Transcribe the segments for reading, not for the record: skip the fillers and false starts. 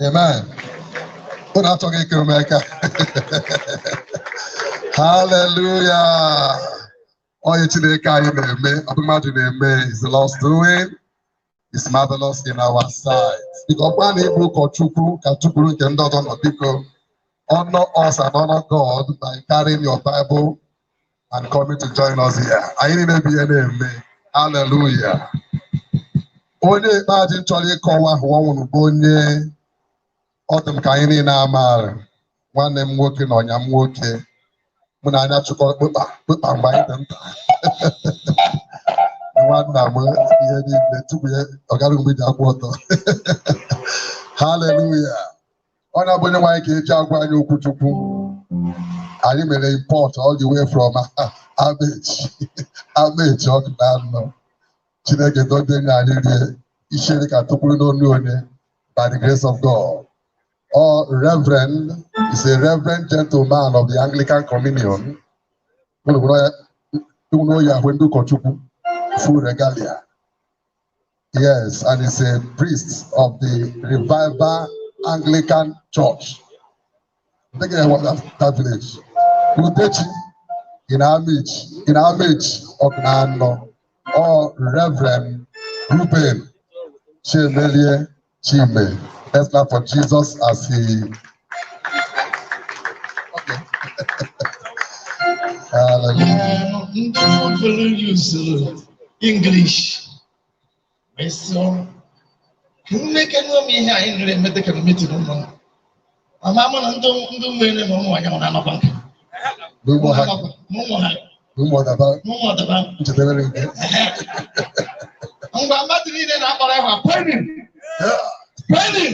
Amen. Unu achọghị ikiri m aka. Hallelujah. Onye Chineke anyị na-eme, ọ bụ mmadụ na-eme, is the Lord's doing. It's marvelous in our sight. Biko ọkwa na ịbụ ụkọchukwu ka chukwuru nke ndị ọzọ nọ, biko honor us and honor God by carrying your Bible and coming to join us here. Anyị niile bụ ihe na-eme. Hallelujah. Onye ikpeazụ m chọrọ ịkọwa hụ ọnwụrụ bụ onye ọ dị m ka anyị niile amaara, nwanne m nwoke na ọnya m nwoke, mụ na anya chụkọrọ kpụkpa kpụkpa mgbe anyị dị nta. Nwanna m ihe niile tupu ya ọ gara mgbe ji akwụ ọtọ. Hallelujah. Ọ na-abụ onye nwaanyị ka eji agwa anyị okwu Chukwu. Anyị mere import all the way from Amechi Amechi ọkụ na anọ. Chineke dozie nye anyị rie ishere ka tụkwuru n'onu onye by the grace of God. Or Reverend is a reverend gentleman of the Anglican Communion. Unu ya hụ ndị ụkọchukwu full regalia. Yes, and he's a priest of the Revival Anglican Church. I think I was that village. Udechi in Amichi, in Amichi Oknano, or Reverend Ruben Chimelie Chime. Let's clap for Jesus as he. Okay. Hallelujah. Ndị obere usoro English wee sụọ nneke nụọ m ihe anyị nere eme dịka na meeting ụmụ mama mụ na ndị ndị nwere na ụmụ anyị na-anọkwa nke N'ụmụ ha, n'ụmụ ha n'ụmụ ọdaba, n'ụmụ ọdaba nchedebere nke. Ngwa mmadụ niile na-akpọrọ ịhwa peni peni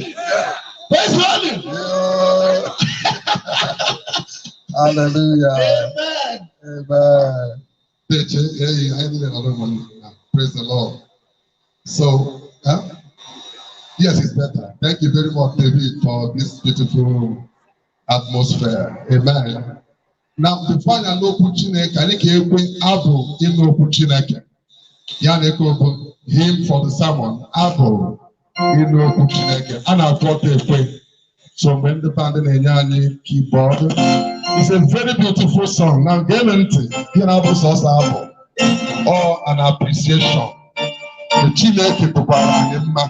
peni. Yeah. Hallelujah. Amen. Amen. Hey, I need another one. Praise the Lord. So, huh? Yes, it's better. Thank you very much, David, for this beautiful atmosphere. Amen. Now, before I know okwu Chineke, anyị ga-ekwe abụ ịnụ okwu Chineke. Ya na-ekwe bụ hymn for the sermon, abụ ịnụ okwu Chineke. A na-atụ ọtọ ekwe. So mgbe ndị band na-enye anyị keyboard, it's a very beautiful song. Now, gee m ntị, ihe na-abụ sọsọ abụ, or an appreciation. Chineke bụkwara anyị mma.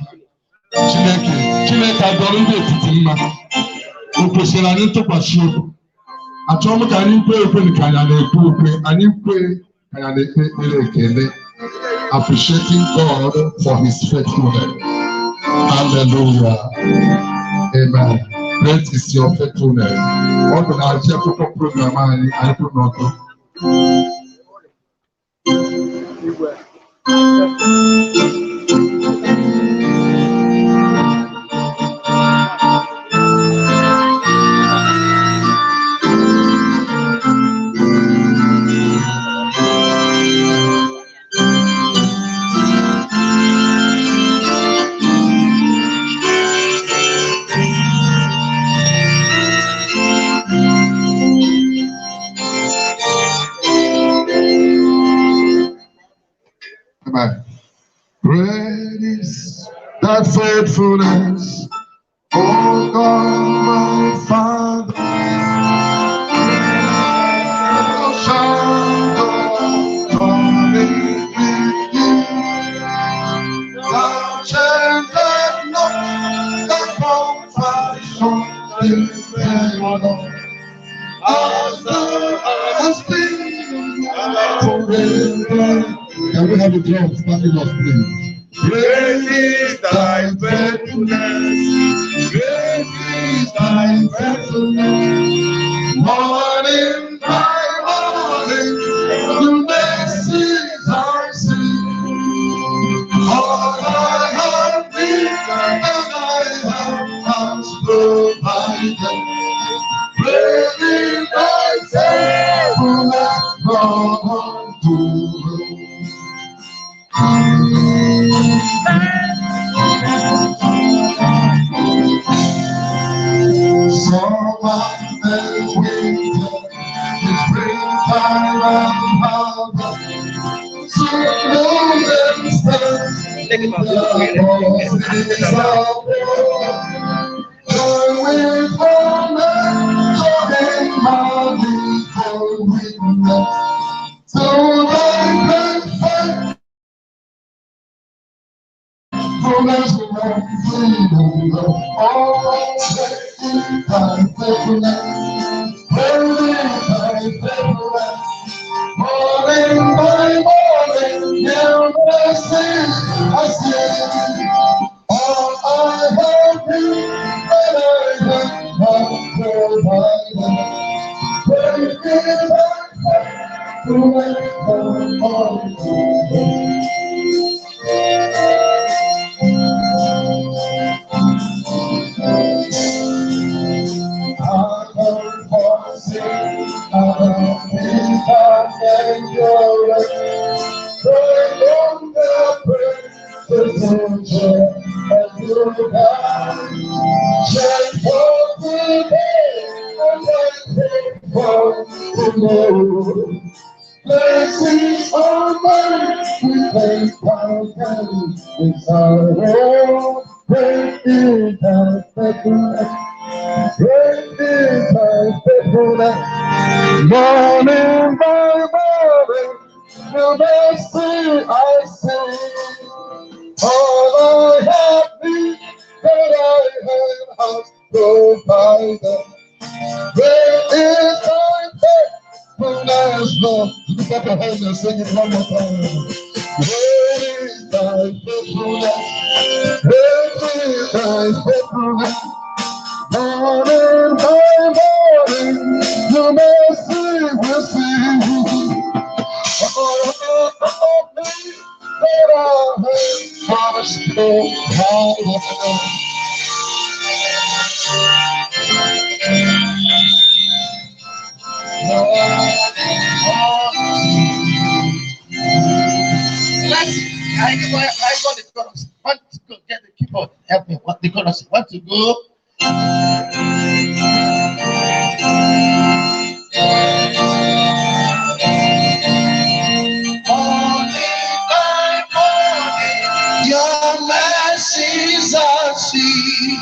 Chineke, Chineke adọrọ ndị etiti mma. O kwesịrị anyị ntụkwasị obi. Achọrọ m ka anyị kwee ekwe ka anyị na-ekwe ukwe, anyị kwee ka anyị na-ekpe ekpere ekele. Appreciating God for his faithfulness. Hallelujah. Amen. Great is your faithfulness. Ọ bụ na achị akwụkwọ program anyị, anyị kwụ n'ọtọ. Amen. Great is thy faithfulness, O God, my Father. Thou shalt not with thee. Thou changest not thy compassion, they fail not. As thou hast been forever. Can we have the drum standing up, please? Great is thy faithfulness. Great is thy faithfulness. Morning by morning, new mercies I see. All I have needed, thy hand has provided. Great is thy faithfulness, Lord, unto me. Summer and winter, springtime and harvest, soon know them stand the forces of war. Oh, thy faithfulness, great is thy faithfulness. Morning by morning, new mercies I see. All I have needed, thy hand hath provided. Great is thy faithfulness, Lord, unto me. I don't forsake, I don't need thy endurance. Pray on the praises of your God. Shine for today and thankful for tomorrow. Blessings on mercy, we thank our with sorrow. Great is thy faithfulness. Great is thy faithfulness. Morning by morning, new mercy I see. All I have needed, thy hand hath provided. Great is thy faithfulness, Lord. You can clap your hands and sing it one more time. Great is thy faithfulness. Great is thy faithfulness. Morning by morning, new mercy we see. All I have needed, thy hand hath provided. Let's, I got the chorus. Want to go get the keyboard? Help me. What the chorus? Want to go? Morning by morning, your mercies I see.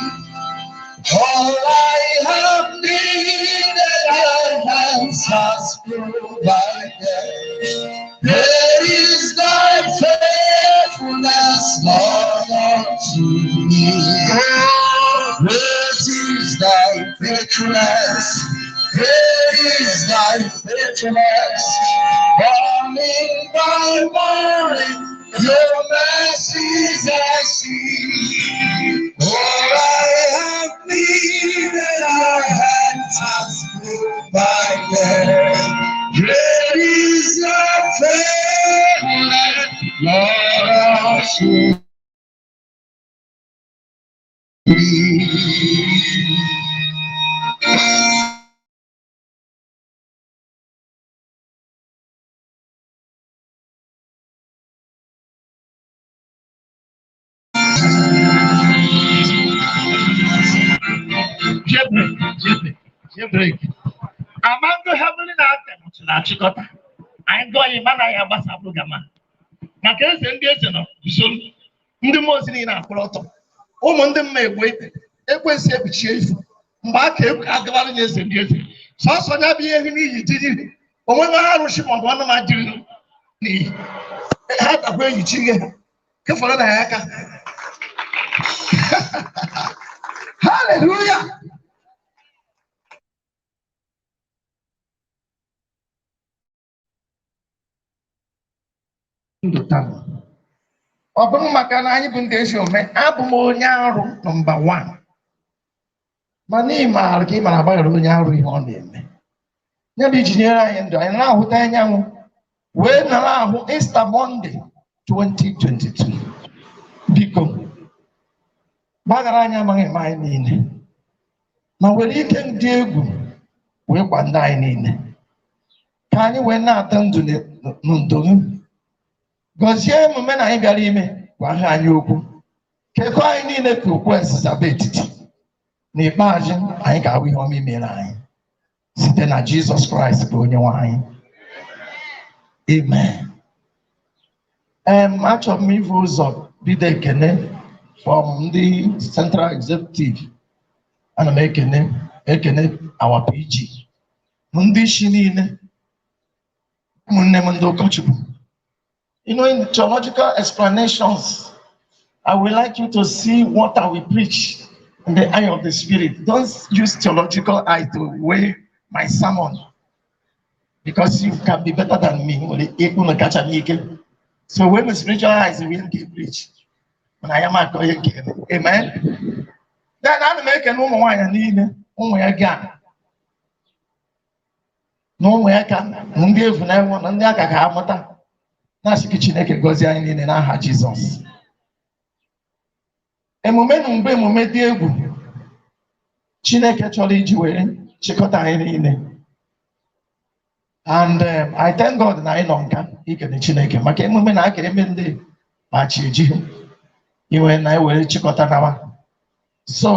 All I have needed, thy hands has provided. Great is thy faithfulness, Lord, unto me. Great is thy faithfulness. Great is thy faithfulness. Morning by morning, your mercies I see. All I have needed, thy hand has provided. Great is thy faithfulness, Lord, unto me. Jailbreak. Among the heavenly na-achịkọta anyị gụọ anyị mana anyị agbasa program a maka eze ndị eze nọ usoro ndị mmụọ ozi niile akwụrụ ọtọ ụmụ ndị mma egbu ikpe ekwensu ekpuchie ifu mgbe aka agabara nye eze ndị eze sọsọ ya bụ ihe n'iyi jiri onwe ha arụsị maọbụ ọnụ ma jiri n'iyi ha takwa eyichi ihe ha kefọrọ na ya aka. Hallelujah. Ndụ taa ọ bụrụ maka na anyị bụ ndị ezi omume, abụ m onye arụ nọmba 1, mana ị maara ka ị mara agbaghara onye arụ ihe ọ na-eme ya bụ iji nyere anyị ndụ anyị na-ahụta anyanwụ wee nara ahụ Easter Monday 2022. Biko gbaghara anyị amaghị eme anyị niile, ma were ike ndị egwu wee kwa ndị anyị niile ka anyị wee na-ata ndụ n'ndụ gị. Gọzie emume na anyị bịara ime, gwa ha anyị okwu, kekọọ anyị niile ka okwu esizaba etiti. N'ikpeazụ anyị ga-ahụ ihe ọma imere anyị site na Jizọs Kraịst bụ onye nwe anyị. Amen. Achọrọ m ibu ụzọ bido ekene from ndị Central Executive. Ana m ekene our PG, ndị isi niile, ụmụnne m ndị ụkọchukwu. You know, in theological explanations, I would like you to see what I will preach. The eye of the spirit. Don't use theological eye to weigh my sermon, because you can be better than me. So when the spiritual eyes will get preach, when I am a amen. Then I'm making no more ụmụ ya ga na ụmụ ya ka ndị efu na enwe na ndị aka ka ha mụta na-asị gị Chineke gọzie anyị niile n'aha Jizọs. Emume na mgbe emume dị egwu Chineke chọrọ iji were chịkọta anyị niile. And I thank God na anyị nọ nka ikele Chineke maka emume na aka eme ndị ma chi ejighị iwe na ewere chịkọta nawa. So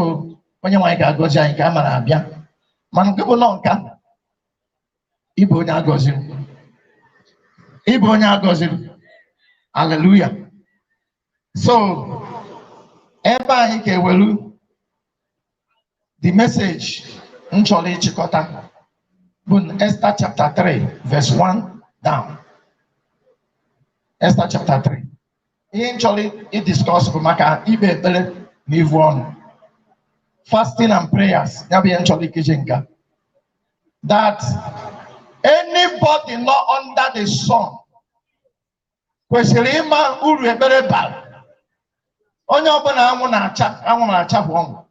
onye nwe anyị ga-agọzi anyị ka a mara abịa, mana nke bụ nọ nka ịbụ onye agọziri, ịbụ onye agọziri. Hallelujah. So ebe anyị ga-ewelu the message m chọrọ ịchịkọta bụ Esther chapter 3 verse 1 down. Esther chapter 3. Ihe m chọrọ ịdiscuss bụ maka ikpe ekpere na ivu ọnụ. Fasting and prayers. Ya bụ ihe m chọrọ ikeji nka. That anybody not under the sun kwesịrị ịma uru ekpere bara. Onye ọbụla anwụ na-acha anwụ na-achapụ ọnwụ.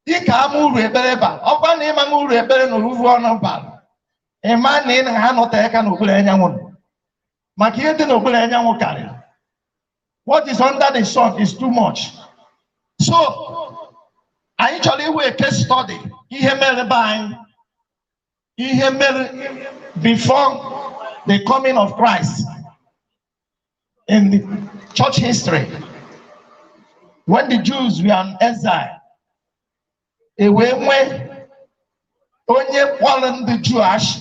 Dịka ama uru ekpere bara, ọkwa na ịma uru ekpere na oruvu ọnụ bara, ịma na ị na-anọte aka n'okpuru anyanwụ, maka ihe dị n'okpuru anyanwụ karịrị. What is under the sun is too much. So anyị chọrọ iwe case study ihe mere be anyị, ihe mere before the coming of Christ in the church history, when the Jews were in exile. E wee nwee onye kpọrọ ndị Juu ashị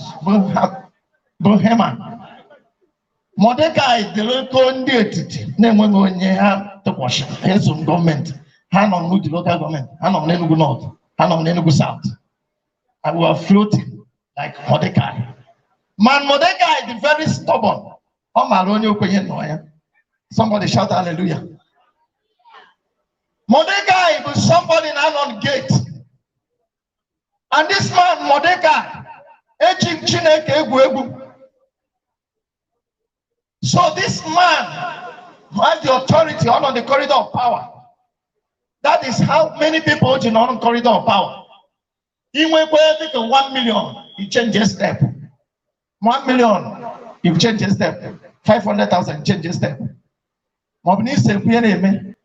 bụ Haman. Mordecai dịrị ko ndị etiti na-enweghị onye ha tụkwasịrị ha eso gọọmenti ha nọ n'Udi local gọọmenti, ha nọ n'Enugu North, ha nọ n'Enugu South, and we were floating like Mordecai. Man, Mordecai dị very stubborn. Ọ maara onye okwenye nọ ya. Somebody shout hallelujah. Mordecai bụ somebody na-anọ gate. And this man Mordecai eji Chineke egwu egwu. So this man had the authority on the corridor of power. That is how many people ji nọ on corridor of power. Inwekwa dịka 1 million, you change a step. 1 million, you change a step. 500,000, change a step. Ma ọ bụ na ise ekwu ihe na-eme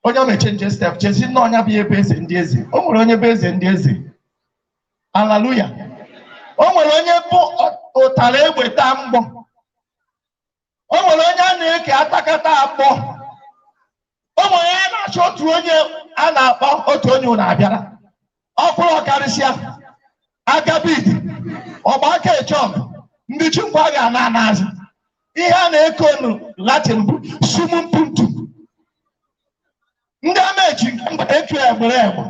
onye ọ ma-echange a step, chezi nna ọnya bụ ebe eze ndị eze. O nwere onye bụ eze ndị eze. Hallelujah. O nwere onye bụ ụtara egbe taa mgbọ. O nwere onye a na-eke atakata agbọ. O nwere onye a na-achọ otu onye a na-akpọ otu onye ụna abịara. Ọkwụrụ ọkarịsịa agabid ọgba aka echọg ndị chukwu a ga-ana anazụ. Ihe a na-eke onu Latin bụ sumum puntum. Ndị amechi mba eku egbere egbe.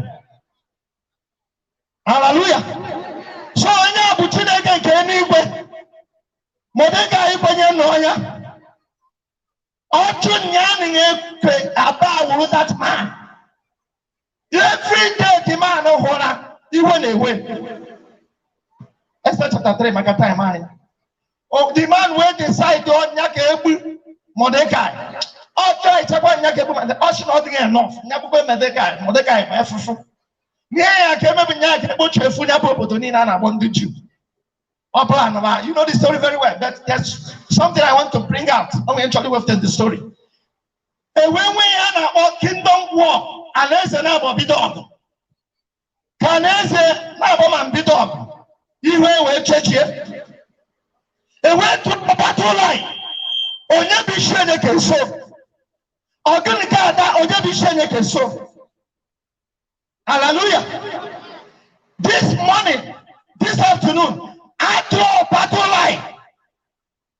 Hallelujah. So onye a bụ Chineke nke eluigwe. Mordecai kwenye n'ọnya. Ọchụ nyanị na-efe aba awụrụ that man. Every day the man hụra iwe na-ewe. Esther chapter 3 maka time anyị. Oh, the man wey decide ọnya ka egbu Mordecai. Ọ chọọ ịchekwa nya ka egbu Mordecai. Ọ sị na ọ dịghị enough. Nya gbukwe Mordecai. Mordecai ma efufu. Nye ya ka emebi nya ka ekpochu efu nya bụ obodo niile a na-akpọ ndị Juu. Ọ bụla na you know the story very well, but there's something I want to bring out. I'm actually with the story. Enwe nwe ya na-akpọ Kingdom War, alaeze na-abọ bido ọgụ. Ka alaeze na-abọ ma mbido ọgụ, iwe wee chechie. Enwe tụrụ battle line. Onye bụ isi onye ka nso? Ọ gịnị ka ada onye bụ isi onye ka nso? Hallelujah. This morning, this afternoon, I draw battle line.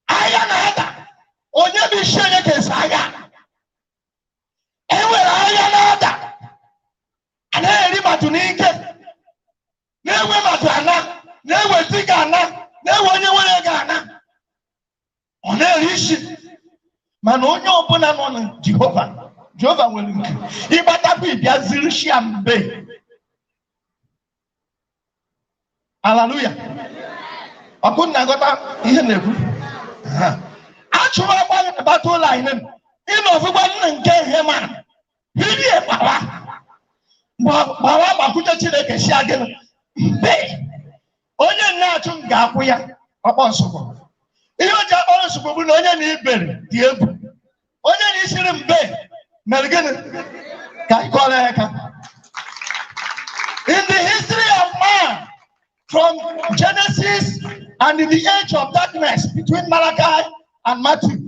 Agha na-ada. Onye bụ isi onye ka esi agha? E nwere agha na-ada. A na-eri mmadụ n'ike. Na-enwe mmadụ ana. Na-enwe di ga ana. Na-enwe onye nwere ego ana. Ọ na-eri isi. Mana onye ọbụla nọ na Jehova Jehova nwere nku. Ịgbatakwa ịbịa ziri shia mbe. Hallelujah. Ọkụ na-agọta ihe na-ekwu. Achụwakwa na battle line m. Ịnọ ọfụgwa nna nke Heman. Hirie gbawa. Gbawa gbakwute Chineke shia gịnị? Mbe. Onye na-achụ m ga-akwụ ya ọkpọ nsogbu. Ihe o ji akpọrọ nsogbu bụ na onye na iberi dị egwu. Onye na isiri mbe mere gịnị? Ka anyị kọrọ ya aka. In the history of man, from Genesis and in the age of darkness between Malachi and Matthew,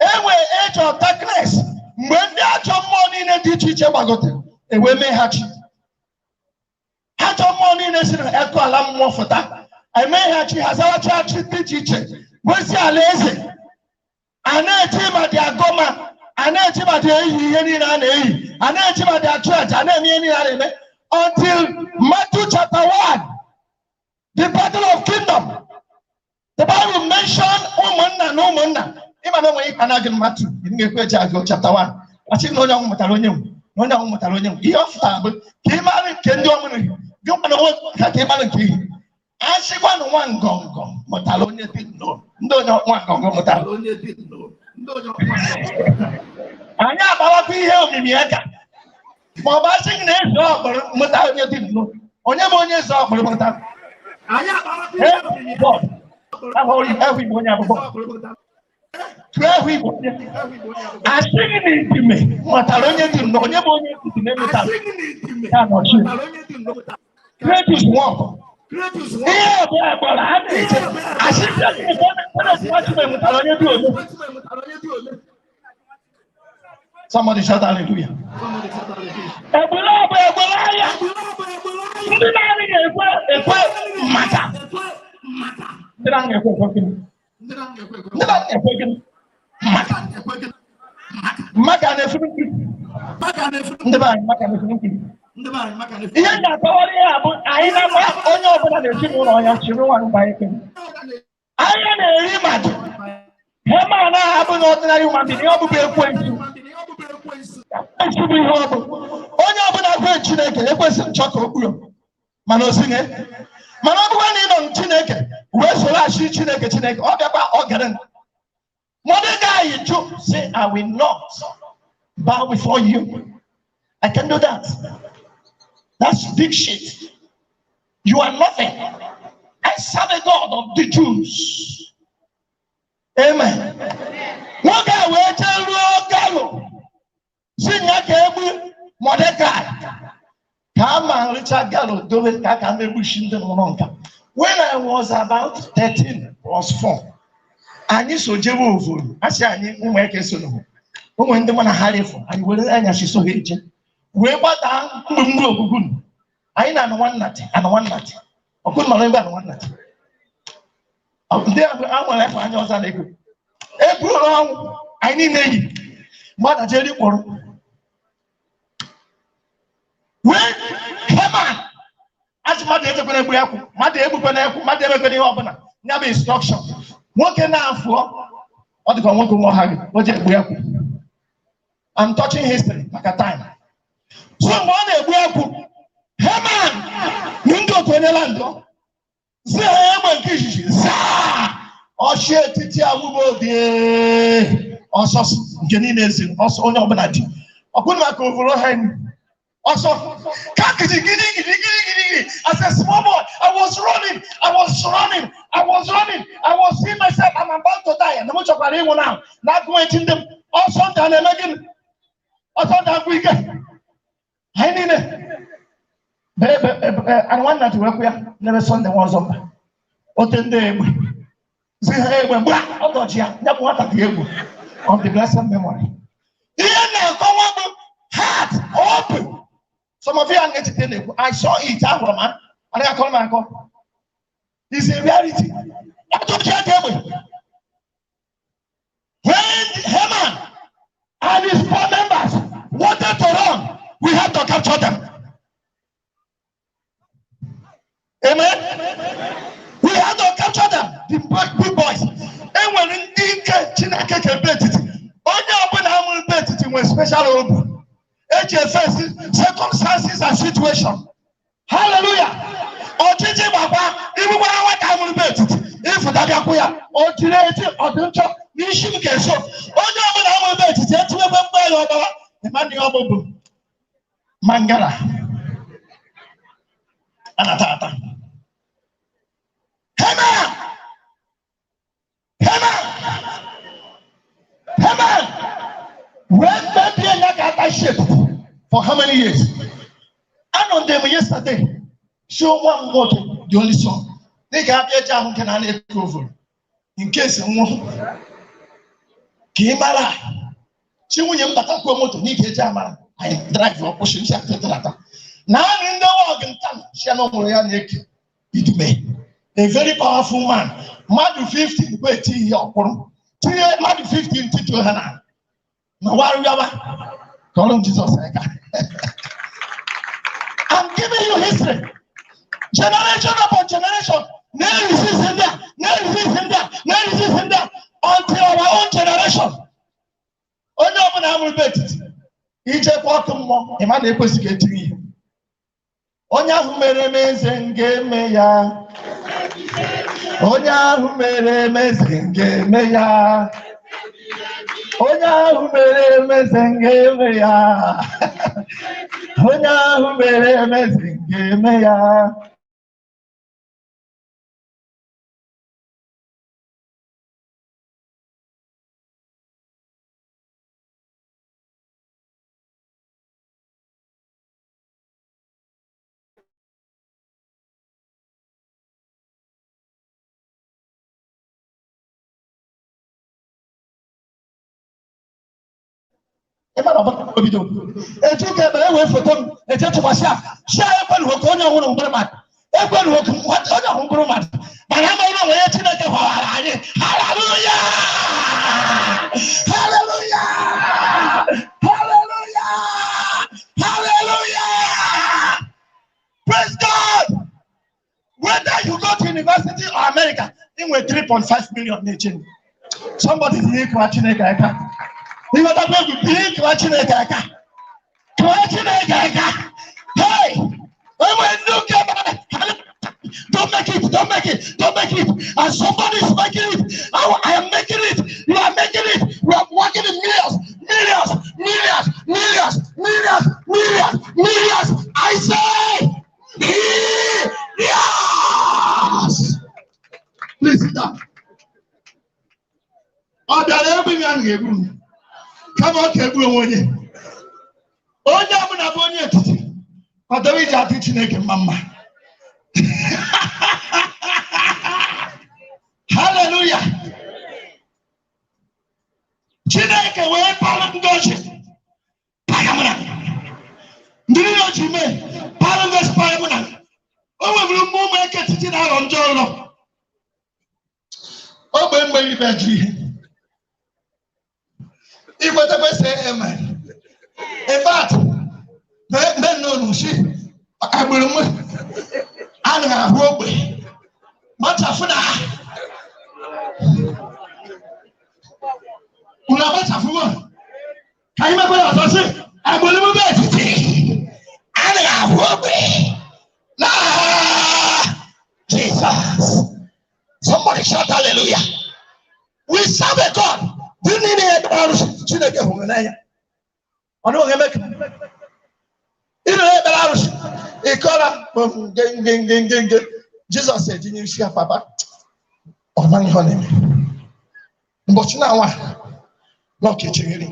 enwe age of darkness mgbe ndị ajọ mmụọ niile dị iche iche gbagotere ewee mee ha chi. Ajọ mmụọ niile si na ekụ ala mmụọ fụta emee ha chi, ha zawacha chi dị iche iche, nwezi ala eze. A na-eji ma dị agọma, a na-eji ma dị eyi ihe niile a na-eyi, a na-eji ma dị achụ aja, a na-eme ihe niile a na-eme until Matthew chapter 1, the battle of kingdom. The Bible mentioned ụmụnna na ụmụnna. Ịma na onwe ịkpa na gị Matthew, ị ga-ekwe eji agụ chapter 1. Achị na onye ọnwụ mụtara onye nwe, na onye ọnwụ mụtara onye nwe. Ihe ọ fụtara bụ ka ị mara nke ndị ọmụrụ gị, gị nwa na onwe ka ị mara nke ihe. A sịkwa na nwa ngọngọ mụtara onye dị nnọọ, ndị onye nwa ngọngọ mụtara. Anyị agbawakwa ihe omimi aka. Ma ọ bụ asị gị na eze ọkpụrụ mụtara onye dị nnọọ. Onye bụ onye eze ọkpụrụ mụtara? Ahụ Igbo onye abụbọ. Tụọ ahụ Igbo onye. Asị gị na idime mụtara onye dị nnọọ. Onye bụ onye idime mụtara? Ya nọchie. Kretus Nwọkọ. Ihe ọbụla gbara a na-eche. Asị gị na Kretus mụtara onye dị ole. Somebody shout hallelujah. Egbere ọbụ egbere ahịa. Ndị na-adịghị ekwe ekwe maka. Ndị na-adịghị ekwe ekwe gịnị? Ndị na-adịghị ekwe gịnị? Maka. Maka na-efuru nkiri. Ndị be anyị maka na-efuru nkiri. Ihe m ga-akọwara ihe a bụ anyị na-ama onye ọbụla n'ezinụlọ ya chịrị nwa mgbe anyị kere. Anya na-eri mmadụ. Heman abụghị ọdịnarị human being, ihe ọ bụbụ ekwensu. Ekwensu bụ ihe ọ bụ. Onye ọbụla kwe Chineke ekwesịrị nchọ ka o kpuo. Mana o sinye. Mana ọ bụkwa na ị nọ Chineke wee soro achị Chineke Chineke ọ bịakwa ọ gere. Mordecai jụ sị, I will not bow before you. I can do that. That's big shit. You are nothing. I serve a God of the Jews. Amen. Nwoke a wee jee ruo galo si nya ka egbu Mordecai ka a ma nricha galo dobe ka aka na-egbuchi ndị nwụrụ nka. When I was about 13 plus 4, anyị so jewe ovoro asị anyị ụmụ eke so n'ụwa ụmụ ndị mụ na ha refu anyị were anyasị so ha eje wee gbadaa mgbumgbu ogbugbu anyị na anụnwannatị anụnwannatị ọkụ nọrọ ebe anụnwannatị ndị a nwere efe anya ọzọ na-ego eburu ọnwụ anyị niile yi gbadajeri kpọrọ wee Heman asị mmadụ ejekwara egbu ekwu mmadụ egbukwara ekwu mmadụ emekwara ihe ọbụla ya bụ instruction nwoke na-afụọ ọ dịka nwoke nwa ha gị o ji egbu ekwu. I'm touching history maka time. So mgbe ọ na-egbu ekwu Heman na ndị otu onye landụ zi ha egbe nke izizi zaa ọchị etiti awụbodị ọsọ nke niile eziri ọsọ onye ọbụla dị ọbụna maka ovoro ha ọsọ kakiji gidi gidi gidi gidi gidi. As a small boy, I was running, I was running, I was running, I was seeing myself, I'm about to die. Na m chọkwara ịnwụ na na agụ echi ndị m ọsọ nta na-eme gịnị ọsọ nta agwụ ike anyị niile anụnwanna ji wekwu ya n'ebe Sọnde nwa ọzọ mba ote ndị egbe zi ha egbe mgbe ọdọchi ya ya bụ nwata dị egwu of the blessed memory. Ihe na-akọwa bụ heart open. Some of you are na-echete na-ekwu I saw it, ahụrụ m anaghị akọrọ m akọ. It's a reality. Ọdọchi ya dị egbe. When Haman and his 4 members wanted to run, we had to capture them. Amen. We had to capture them, the big boys. Enwere ndị ike Chineke ka ebe etiti. Onye ọbụla amụrụ ebe etiti nwere Special obu eji efesi circumstances and situation. Hallelujah. Ọchịchị gbakwa ibukwara nwata mụrụ bụ etiti ịfụtabịakwụ ya o jiri eji ọdụ nchọ n'isi m ga-eso onye ọbụla mụrụ bụ etiti etinyekwe mgbe ya ọgbara ịma na ihe ọ bụ mangala anata ata. Haman! Haman! Haman! Wee mebie ya ka ata shape for how many years? Anọ ndị m yesterday si nwa m nwoke, the only son, dịka abịa eji ahụ nke na na-eke ovuru nke si nwụ ka ị mara chi nwunye m batakwuo moto n'ike eji amara anyị drive ọkwụsị nsi atịtịrata naanị ndị wọgụ nta si na ụmụrụ ya na-eke idume, a very powerful man, mmadụ 15 bụ eti ihe ọkwụrụ tinye mmadụ 15 tituo ha na na warịawa ka ọrụ Jizọs aka. I'm giving you history. Generation upon generation, na-resist ndị a, na-resist ndị a, na-resist ndị a, until our own generation. Onye ọbụla amụrụ bụ etiti, ijekwa ọkụ mmụọ, ịma na ekwesịghị etinye ihe. Onye ahụ mere m eze m ga-eme ya. Onye ahụ mere m eze m ga-eme ya. Onye ahụ mere m eze m ga-eme ya. Onye ahụ mere m eze m ga-eme ya. Ebe na ọbụla obido etu ka ebe ewee foto m eche tụkwasị a si anyị ekwenugo ka onye ọhụrụ mkpụrụ mmadụ ekwenugo ka onye ọhụrụ mkpụrụ mmadụ mana ama ụlọ nwere Chineke họrọ anyị. Hallelujah! Hallelujah! Hallelujah! Hallelujah! Praise God! Whether you go to university or America, inwe 3.5 million na-eche. Somebody tinye ịkụwa Chineke aka. Ịghọtakwa egwu ihe kụwa Chineke aka. Kụwa Chineke aka. Hey! Enwe ndị ụka ebe don't make it, don't make it, don't make it. And somebody is making it. I am making it. You are making it. We are working in millions, millions, millions, millions, millions, millions, millions. I say, millions. Please sit down. Ọ bịara ebe ya ga-egbu m. Kama ọ ka egbu onwe onye. Onye ọbụla bụ onye etiti. Kwadobe iji atụ Chineke mma mma. Hallelujah. Chineke wee palụ ndị ochie paya mụ na ndị niile o ji mee palụ ndị ochie paya mụ na o nweburu mmụọ ụmụ eke etiti na-arọ njọ ụlọ ogbe mgbe ibe jụ ihe ikwetekwe say amen. In fact, mgbe nnụnụ si agbụrụ m anaghị ahụ ogbe machafụ na unu agbachafụ m ka anyị mekwara ọzọ sị agbụrụ m bụ etiti anaghị ahụ ogbe na Jesus. Somebody shout hallelujah. We serve a God. Dị niile ya ekpere arụsị Chineke hụrụ n'anya. Ọ dịghị eme ka ị na ekpere arụsị ịkọra nge nge nge nge nge Jizọs ejinye isi ya papa ọ maghị ihe ọ na-eme. Ụbọchị na-anwa na ọka echegheri.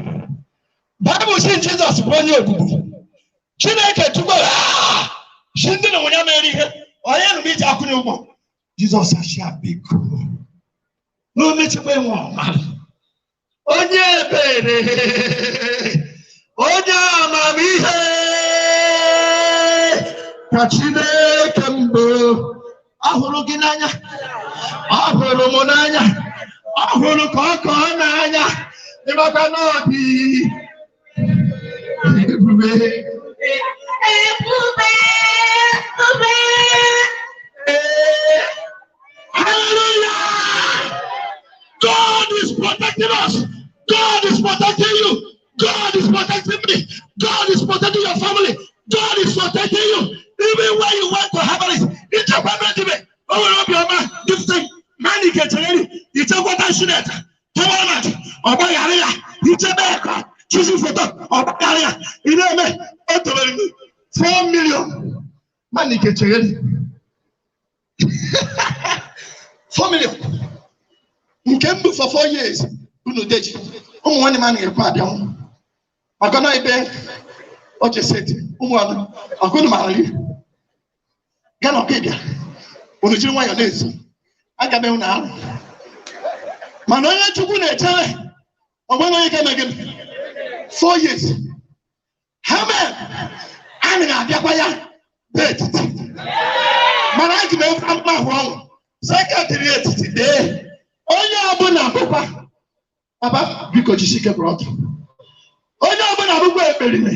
Baịbụl si Jizọs bụ onye ogbugbu. Chineke tugboro si ndị na nwunye mere ihe onye nụrụ iji akwụnye ụgwọ. Jizọs achịa biko na o mechekwa enwe ọma. Onye ebere, onye amamihe ka Chineke mbụ ahụrụ gị n'anya, ahụrụ m n'anya, ahụrụ ka ọ kọọ n'anya, ịmakwa na ọ dị ebube. Ebube, ebube. Hallelujah! God is protecting us. God is protecting you. God is protecting Mana ike chere 4 million. Nke mbụ for 4 years unu deji. Ụmụ nwanne m anaghị ekwe abịanwụ. Maka na ebe oche seti ụmụ anụ ọgụnụ mara gị. Gana ọkụ ịbịa. Unu jiri nwayọọ na-ezo. Aga m enwe na arụ. Mana onye Chukwu na-echere ọ nweghị onye ga-eme gịnị. 4 years. Amen. Anyị na-abịakwa ya bụ etiti. Mana aga m efe mkpa ahụ ọnwụ. Sekretịrị etiti dee. Onye ọbụla bụkwa. Papa biko jisi ike kwụrụ ọtọ. Onye ọbụla bụkwa ekperime.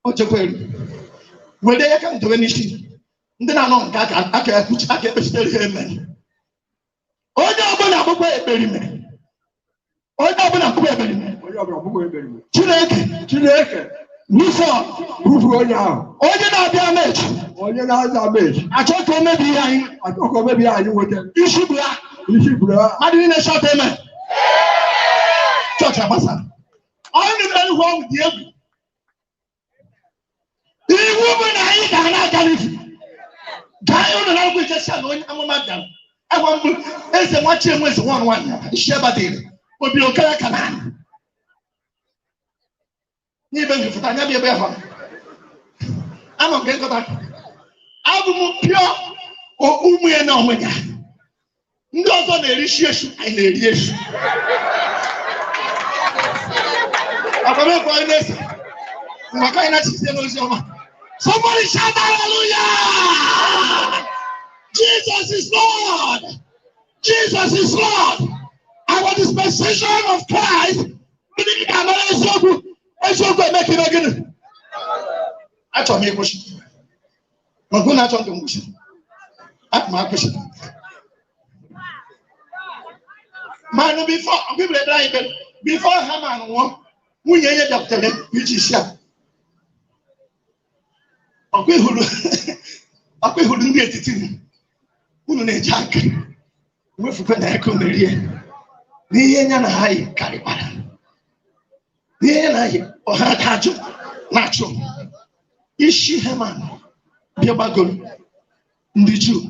O chekwa eru. Were ya ka m dobe n'isi. Ndị na-anọ nke aka aka ekpechitere ha eme. Onye ọbụla bụkwa ekperime. Onye ọbụla bụkwa ekperime. Onye ọbụla bụkwa ekperime. Chineke. Chineke. N'ifọ. Bufu onye ahụ. Onye na-abịa mechi. Onye na-aza mechi. Achọ ka o mebie ihe anyị. Achọ ka o mebie anyị nweta. Isi bụ ya. Isi bụ ya. Mmadụ niile chọta eme. Chọọchị agbasara. Onye na-eme ihu ọnwụ dị egwu. Iwu bụ na anyị ga na-aga n'ifu. Gaa ụlọ na akwụkwọ ichesi na onye amụma bịara. Agwa mbụ eze nwa chi enwe eze nwa nwaanyị ya isi ebe dịrị. Obi okere ka na anyị. N'ibe nfụta anya bịa ebe ahụ. Ama m nke nkọta. Abụ m pịọ ụmụ ya na onwe ya. Ndị ọzọ na-eri shi esu, anyị na-eri esu. Akwamekwa anyị na-ese. Maka anyị na-achịzie n'ozi ọma. Somebody shout hallelujah! Jesus is Lord! Jesus is Lord! Our dispensation of Christ, ndị ga-amara eziokwu, eziokwu eme ka ime gịnị? Achọrọ m ịkwụsị. Maka unu achọ ndụ ngwụsị. Aga m akwụsị. Mana before, ọgwụ ekpere anyị kpere, before Haman nwụọ, nwunye ya bịakwutere iji isi a. Ọkwa ịhụrụ ndị etiti unu na-eji aka wefukwe na aka merie n'ihe ya na ha yi karịkwara n'ihe ya na ha yi ọha aka ajụ na-achụ isi Haman bịa gbagoro ndị Juu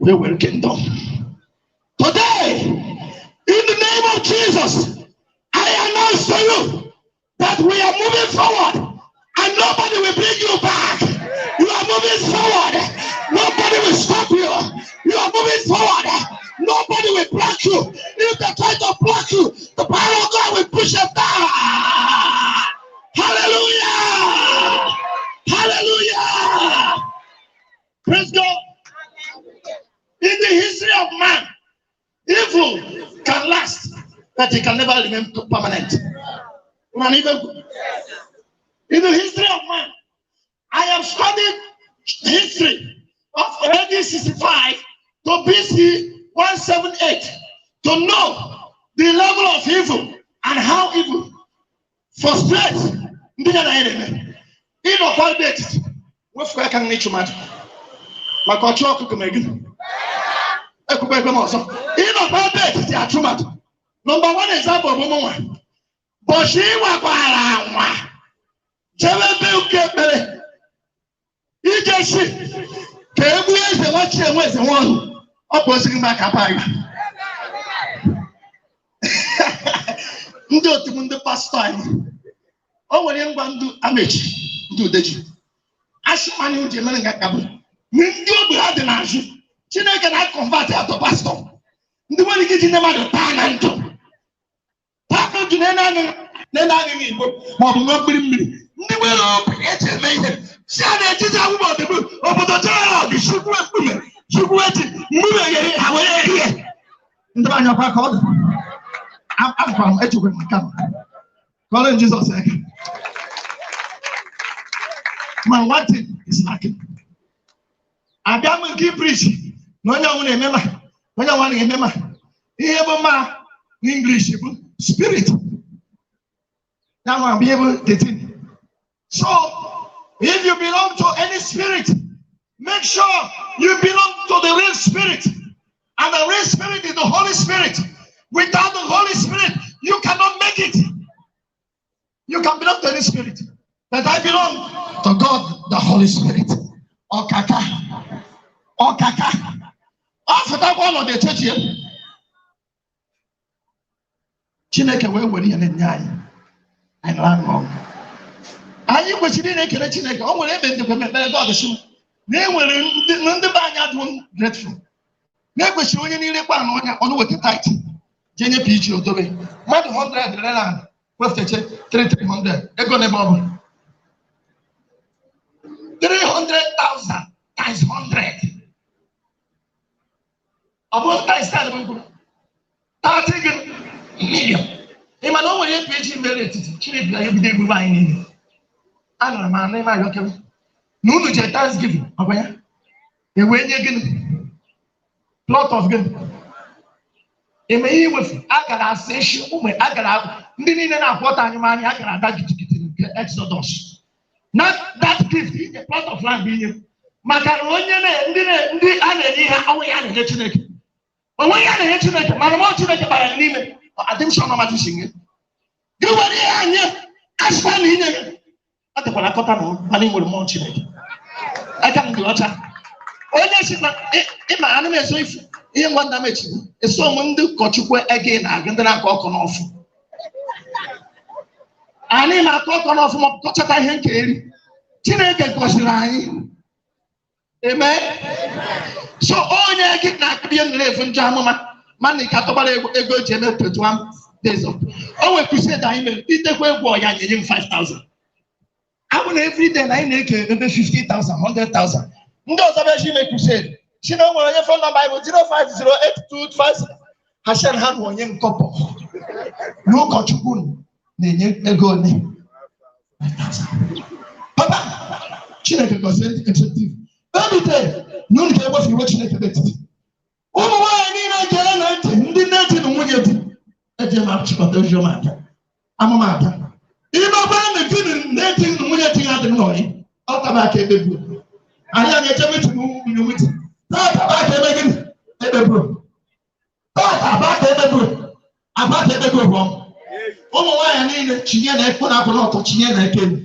wee were kingdom. Today, in the name of Jesus, I announce to you that we are moving forward and nobody will bring you back. You are moving forward. Nobody will stop you. You are moving forward. Nobody will block you. If they try to block you, the power of God will push them down. Hallelujah! Hallelujah! Praise God. In the history of man, evil can last, but it can never remain permanent. In the history of man, I have studied history of AD 65 to BC 178 to know the level of evil and how evil frustrates ndị ya na ya na-eme. Ịnọkwa ebe etiti wefuo aka n'ịchụ mmadụ maka ọchụ ọkụkọ ma gịnị ekwukwa ekwe m ọzọ. Ịnọkwa ebe etiti achụ mmadụ. Nọmba 1 example bụ mụ nwa. Bọchị ịwakwara anwa jewe ebe ụka ekpere ije si ka egbu eze nwachi enwe eze nwa ọnụ ọ bụ osi gị maka apa ya. Ndị otu m ndị pastọ anyị o nwere ngwa ndụ amechi ndị udeji asịmanya uji emere nga ka bụ ndị ogbe ha dị n'azụ Chineke na-akọnvat atọ pastọ ndị nwere ike iji ndị mmadụ taa na ndụ taa na ndụ na-ene aṅụghị igbo maọbụ ṅụọ mmiri mmiri ndị nwere obi eji eme ihe si a na-ejizi akwụkwọ ọdịbụ obodo jerad chukwu ekpume chukwu eji mgbe ghere ha were erie ndị anya kwa ka ọ dị akwara m echekwa m aka m kọrọ Jizọs aka. Ma one thing is lacking. Abịa m nke preach na onye ọnwụ na-eme ma onye ọnwụ na-eme ma ihe bụ ma n'English bụ spirit. That one be able to think. So if you belong to any spirit, make sure you belong to the real spirit. And the real spirit is the Holy Spirit. Without the Holy Spirit, you cannot make it. You can belong to any spirit. But I belong to God, the Holy Spirit. Ọkaka ọkaka ọ fụtakwa ọnọdụ echechie. Chineke wee were ihe na-enye anyị, anyị nara aṅụ ọṅụ. Anyị kwesịrị ị na-ekele Chineke. O nwere ebe ndekwa ekpere God sị m na e nwere ndị be anyị adịghị grateful, na-ekwesịrị onye niile kwa na onye ọnụ weta tithe jee nye PG odobe mmadụ 100 rere ala wefteche 3300 ego n'ebe ọ bụ 300,000 times 100, ọ bụrụ times 10 bụ mkpụrụ 30 gị million. Ị ma na o nwere ihe PG mere etiti Chineke ya ebido egbube anyị niile. Anụrụ m anụ ime ayọkewe na unu jee Thanksgiving, ọkwa ya ewee nye gịnị plot of gịnị eme ihe iwefu a gara asa eshi ụmụ a gara ndị niile na-akwọta anyị ma anyị a gara ada gidigidi nke Exodus na that gift inye plot of land inye maka na onye ndị ndị a na-enye ihe ọnwụ ya na-enye Chineke onwe ya na-enye Chineke, mana mmụọ Chineke bara n'ime adịmshọn ọmatụsi gị gị were ihe anyị asịkwa na inye gị ọ dịkwara akọta na mana ị nwere mmụọ Chineke. Aka m dị ọcha. Onye si na ịma anụ m eso ifu ihe ngwa nna m echigbu eso m ndị ụkọchukwu ege na-agụ ndị na-akọ ọkụ n'ọfụ. Anyị na-akọ ọkụ n'ọfụ ma kọchata ihe nke eri. Chineke gọziri anyị. Amen. So onye gị na-akpị ihe nere efu njọ amụma mana ị ka tọgbara ego eji eme 21 days of o nwere crusade anyị mere itekwa egwu ọya nye m 5000. Abụ na everyday na anyị na-eke ebe 50,000 100,000 ndị ọzọ bịa chi ime crusade si na o nwere onye phone number bụ 0508257 ha sị na ha na onye nkọpọ na ụkọchukwu na-enye ego ole. Papa Chineke gọzie ndị executive ebite na unu ga-egbofe iwe Chineke n'etiti ụmụ nwaanyị niile jere na ntị ndị nne di na nwunye di eji m achịkọta oziọma abịa amụma abịa ime ọbụla na di na di na nwunye di ya dị n'ọyị ọ taba aka ekpeburu anyị a na-eche mitin nwunye mitin tata bụ aka eme gịnị ekpeburu tata bụ aka ekpeburu abụ aka ekpeburu bụ ụmụ nwaanyị niile chinye na ekpo na akwụna ọtọ chinye na eke elu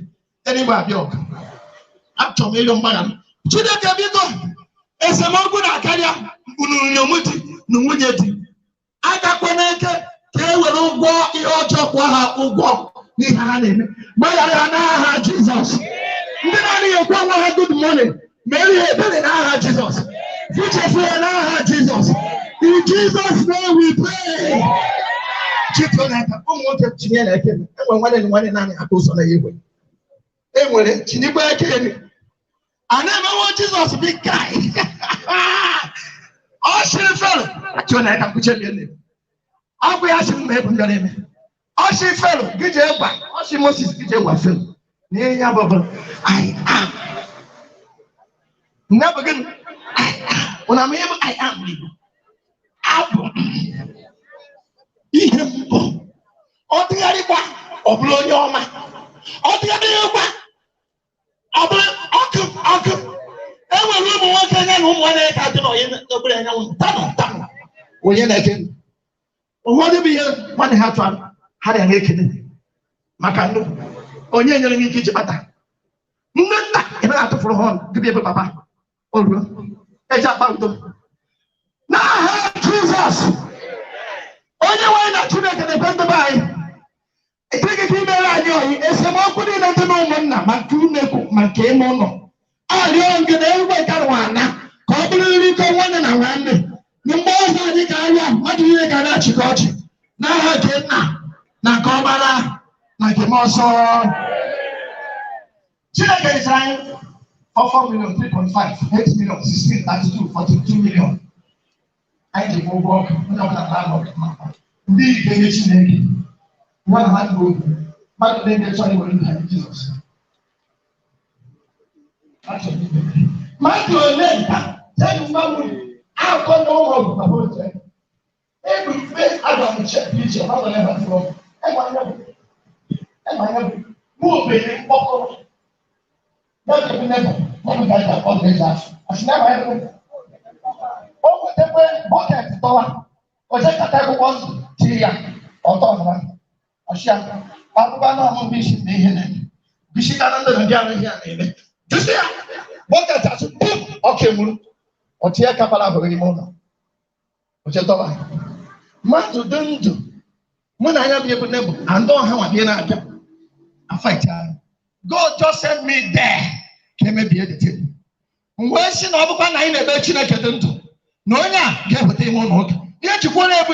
enigbe abịa ọgụ. Achọrọ m ịrịọ mgbaghara Chineke biko esemokwu na-akarịa nwunye di na nwunye di agakwa n'eke ka e were ụgwọ ihe ọjọọ kwụọ ha ụgwọ n'ihe ha na-eme. Gbaghara ha n'aha Jizọs. Ndị na-adịghị ekwe nwa ha good morning mere ihe ebere n'aha Jizọs. Fichefu ya n'aha Jizọs. In Jesus' name we pray. Chito n'aka ụmụ nwoke tinye na eke enwere nwanne na nwanne naanị aka ụzọ na igwe enwere chinyekwa eke elu a na-emewo Jizọs bụ kai ọ sịrị fero achọ na aka mkpuchi elu ọ bụ ya sị m ebu ndọrọ eme ọ sị fero gị jee gwa ọ sị Moses gị jee gwa fero na ihe ya bụ I am nne bụ gịnị I am ụna m ihe bụ I am Igbo abụ ihe mbụ ọ dịgharịkwa ọ bụrụ onye ọma ọ dịgharịkwa ọ bụrụ ọkụ ọkụ enwere ụmụ nwoke ya na ụmụ nwaanyị ka dị n'onye n'okpuru anyanwụ ntanụ ntanụ onye na-eke ụfọdụ bụ ihe nwanne ha tụrụ ha na ekele maka ndụ onye nyere gị ike iji kpata nne nna ebe na-atụfuru ha ọnụ gị ebe papa o ruo eji akpa udo n'aha Jizọs. Onye nwanyị na Chineke na-ekwe ndebe anyị ekweghị ka imere anyị oyi esemokwu niile dị na ụmụnna ma nke unekwu ma nke ime ụlọ arịọ gị na egwu karịwa ana ka ọ bụrụ nrikọ nwanne na nwanne na mgbe ọzọ anyị ga-arịa mmadụ niile ga na-achịkọ ọchị n'aha nke nna na nke ọkpara na nke mmụọ nsọ. Chineke nyechara anyị 4 million, 3.5, 8 million, 16, 32, 42 million. Anyị ji kwụ ụgwọ ọkụ onye ọbụla na-alụ ọkụ ndị ike nye Chineke nwa na mmadụ obi mmadụ na-enye chọrọ iwere ndụ anyị Jizọs. Mmadụ ole nta tell mmanwụ akọ na ụmụ ọgụ papa oche ebu face agwa m che iche mmadụ ole ha fụrụ egbe anya bụ egbe anya bụ mụ obere mkpọkọrọ ya ga-ebu nebo mmadụ ga-aja ọ ga-eji afọ asị na egbe anya bụ o wetakwa bọket tọwa o jee kata akwụkwọ ndụ tinye ya ọtọ ọnụma ọchịa akwụkwọ anụ ọmụmụ isi na ihe na-eme bisi kana ndị na ndị arụ ihe a na-eme jụsị ya Bọket asụ pum ọka enwuru. Ọchị ya kapara abụghị n'ime ụlọ. Ochetọba. Mmadụ dị ndụ. Mụ na anya bụ ebu nebụ and ọha nwa bịa na-abịa. Afaiti ahụ. God just sent me there ka emebie the table. Mgbe si na ọ bụkwa na anyị na-ebe Chineke dị ndụ na onye a ga-eweta ime ụlọ ụka. Ihe jikwara ebu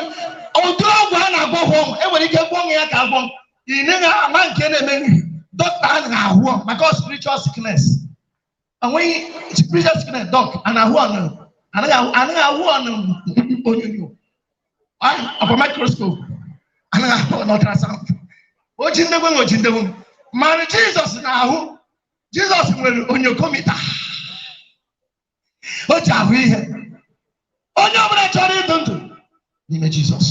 ụdị ọgwụ a na-agwọ ọgwụ enwere ike gwọọ ya ka agwọ ị naghị ama nke na-eme nri dọkịta a na-ahụ maka spiritual sickness. Enweghị spiritual sickness dọk a na-ahụ ọnụ anaghị ahụ ọnụ onyonyo ọkwa microscope anaghị ahụ ọnụ ultrasound. Oji ndegwe na oji ndegwe mana Jizọs na-ahụ. Jizọs nwere onyokomita o ji ahụ ihe. Onye ọbụla chọrọ ịdụ ndụ n'ime Jizọs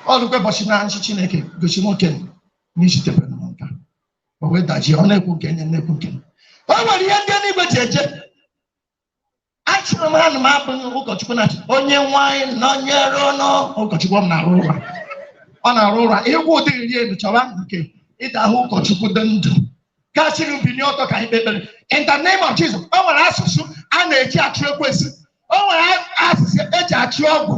ọ dịkwa ụbọchị na nchi Chineke gosi nwoke n'isitekwe na nka o wee dajie ọ na-ekwu nke nye na-ekwu nke o nwere ihe ndị eluigwe ji eje. Achịrị m ha na m abụghị ụkọchukwu na onye nwanyị nọnyere ụnụ ụkọchukwu m na-arụ ụra ọ na-arụ ụra ịgwụ ụdị iri elu chọwa nke ịda ahụ ụkọchukwu dị ndụ kasịrị mbinye ọtọ ka anyị kpee ekpere in the name of Jesus. O nwere asụsụ a na-eji achụ ekwensu, o nwere asụsụ eji achụ ọgwụ.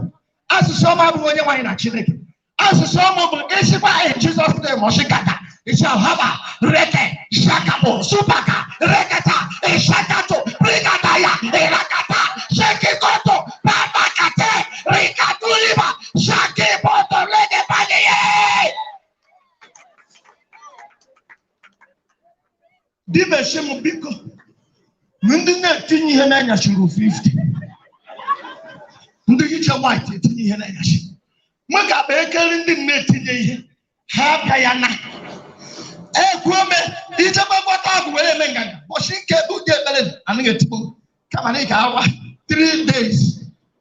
Asụsụ ọma abụghị onye nwaanyị na Chineke. Asụsụ ọma bụ ịsịkwa in Jesus name ọchịkata ịsị haba reke shakapụ supaka reketa ịshakatụ rikata ya ịrakata shekikoto babakate rikatuliba shakiboto legebanye. Dibesi m biko ndị na-etinye ihe n'anyasị ruru 50 ndị hicha white etinye ihe n'anyasị m ga-akpa ekeri ndị na-etinye ihe ha abịa ya na ekwuo me ichekwa gwọta ọgwụ were eme nganga ụbọchị nke ụdị ekpere anaghị etikpo kama na ị ga-awa 3 days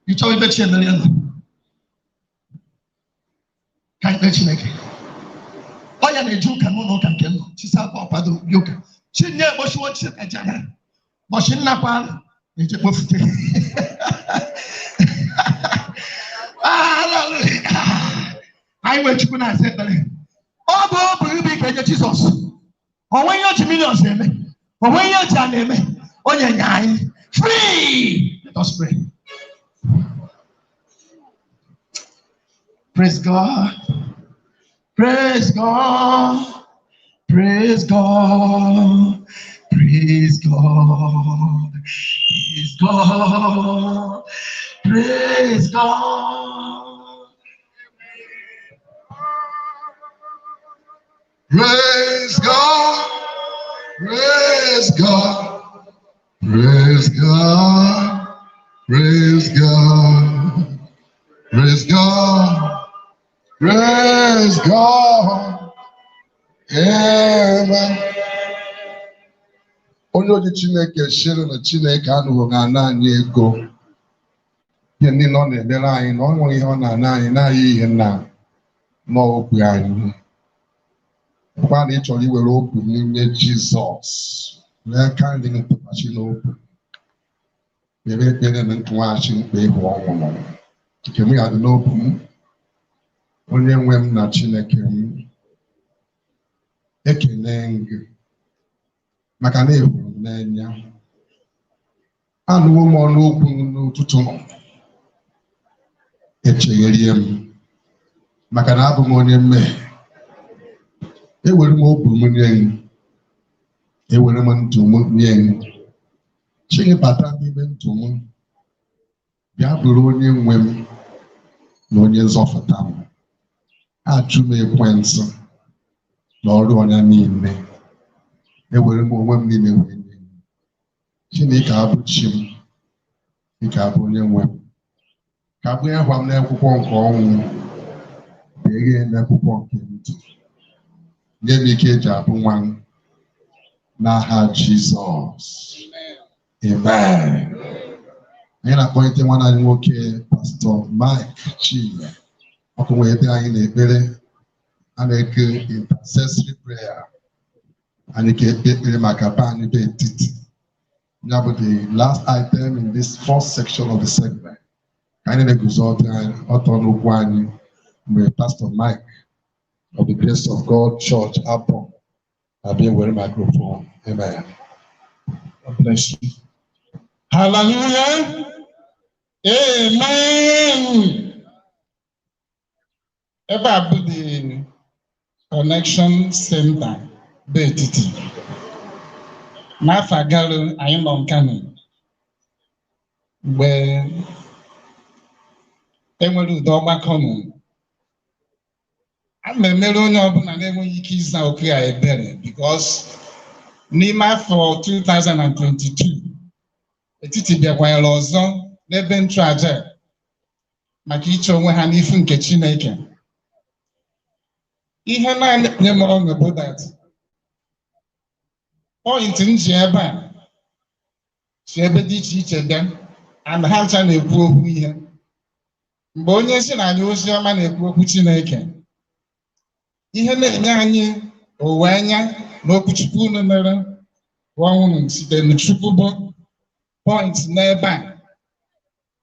ịchọwa ibe chi emere nọ ka ikpe Chineke. Ọ ya na-eje ụka n'ụlọ ụka nke nọ chisa akwa ọkwado bi ụka chinye egbochiwo chi ejere ụbọchị nnakwa na-eje kpofute. Anyị nwere Chukwu na-asa ekpere. Ọ bụ obu ibu ike nye Jizọs. O nweghị ihe o ji millions eme, o nweghị ihe o ji a na-eme, onye nye anyị free. Let us pray. Praise God. Praise God. Praise God. Praise God. Praise God. Praise God. Praise God. Praise God. Praise God. Praise God. Praise God. Praise God. Amen. Onye oji Chineke shiri na Chineke anụghị ga-ana anyị ego. Ihe niile ọ na-emere anyị na ọ nweghị ihe ọ na-ana anyị na-ayị ihe na n'okwu anyị. Ọkwa na ị chọrọ iwere okwu n'ime Jizọs n'aka ndị ntụkwasị n'okwu. Kpere ekpere na ntụghachi mkpa ịhụ ọnwụ nọ. Nke m ya dị n'obu m, onye nwe m na Chineke m, ekele m gị maka na ị hụrụ m n'anya. Anụwo m ọnụ okwu n'ụtụtụ, echegherie m maka na abụ m onye mmehie. Ewere m obu m nye gị, ewere m ndụ m nye gị. Chi gị bata n'ime ndụ m, bịa bụrụ onye nwe m na onye nzọpụta m. Ajụ m ekwensu na ọrụ ọnya niile. Ewere m onwe m niile wee nye gị. Chineke abụ chi m, ị ga-abụ onye nwe m. Ka abụ ịhwa m n'akwụkwọ nke ọnwụ, dee n'akwụkwọ nke ndụ. Nye m ike eji abụ nwa m n'aha Jizọs. Amen. Anyị na-akpọlite nwanne anyị nwoke Pastọ Mike Chime. Ọkụ nwee ebe anyị na-ekpere a na-eke intercessory prayer. Anyị ga-ekpe ekpere maka be anyị bụ etiti. Ya bụ the last item in this first section of the segment. Ka anyị na-eguzo ọtọ n'ụkwụ anyị mgbe Pastor Mike of the Grace of God Church, Apple, abịa were microphone. Amen. God bless you. Hallelujah. Amen. Ebe a bụ the connection center bụ etiti. N'afọ agarụ anyị nọ Nkanu mgbe enwere ụdị ọgbakọ nọ. A na-emere onye ọbụla na-enweghị ike ịza oku a ebere because n'ime afọ 2022 etiti bịakwanyere ọzọ n'ebe nchụaja maka iche onwe ha n'ifu nke Chineke. Ihe naanị nye m ọṅụ bụ that pọintị m ji ebe a si ebe dị iche iche bịa and ha ncha na-ekwu okwu ihe. Mgbe onye si na anyị ozi ọma na-ekwu okwu Chineke, ihe na-enye anyị owe anya na okwu Chukwu unu mere ọnwụrụ site n'Chukwu bụ pọintị n'ebe a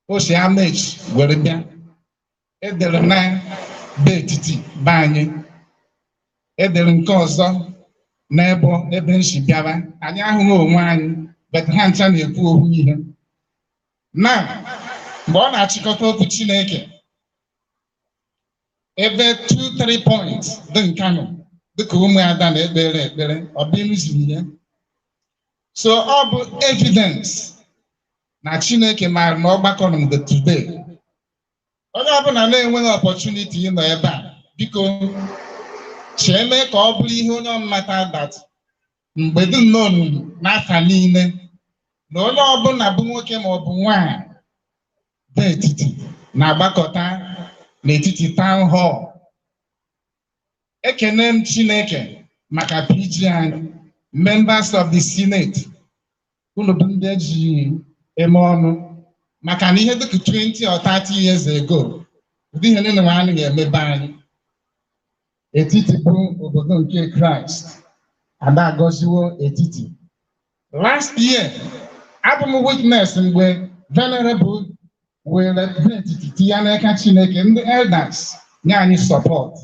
o si amechi were bịa edere na be etiti be anyị edere nke ọzọ n'ebe ebe nsi bịara anyị ahụghị onwe anyị but ha ncha na-ekwu okwu ihe na mgbe ọ na-achịkọta okwu Chineke ebe 2-3 points dị Nkanu dịka ụmụada na-ekpere ekpere ọ bụ ịrụzuru ya. So ọ bụ evidence na Chineke maara na ọgbakọ nọ mgbe today. Onye ọbụla na-enweghị opportunity ịnọ ebe a, biko chee mee ka ọ bụrụ ihe onye ọmata that mgbe dị nnọọ n'afa niile na onye ọbụla bụ nwoke ma ọ bụ nwaanyị dị etiti na-agbakọta n'etiti town hall. Ekene m Chineke maka PG anyị, members of the Senate, unu bụ ndị eji eme ọnụ maka na ihe dịka 20 or 30 years ago ụdị ihe niile nwa anyị ga-emebe anyị. Etiti bụ obodo nke Kraịst, ada agọziwo etiti. Last year, abụ m witness mgbe Venerable were etiti tinye n'aka Chineke, ndị elders nye anyị support.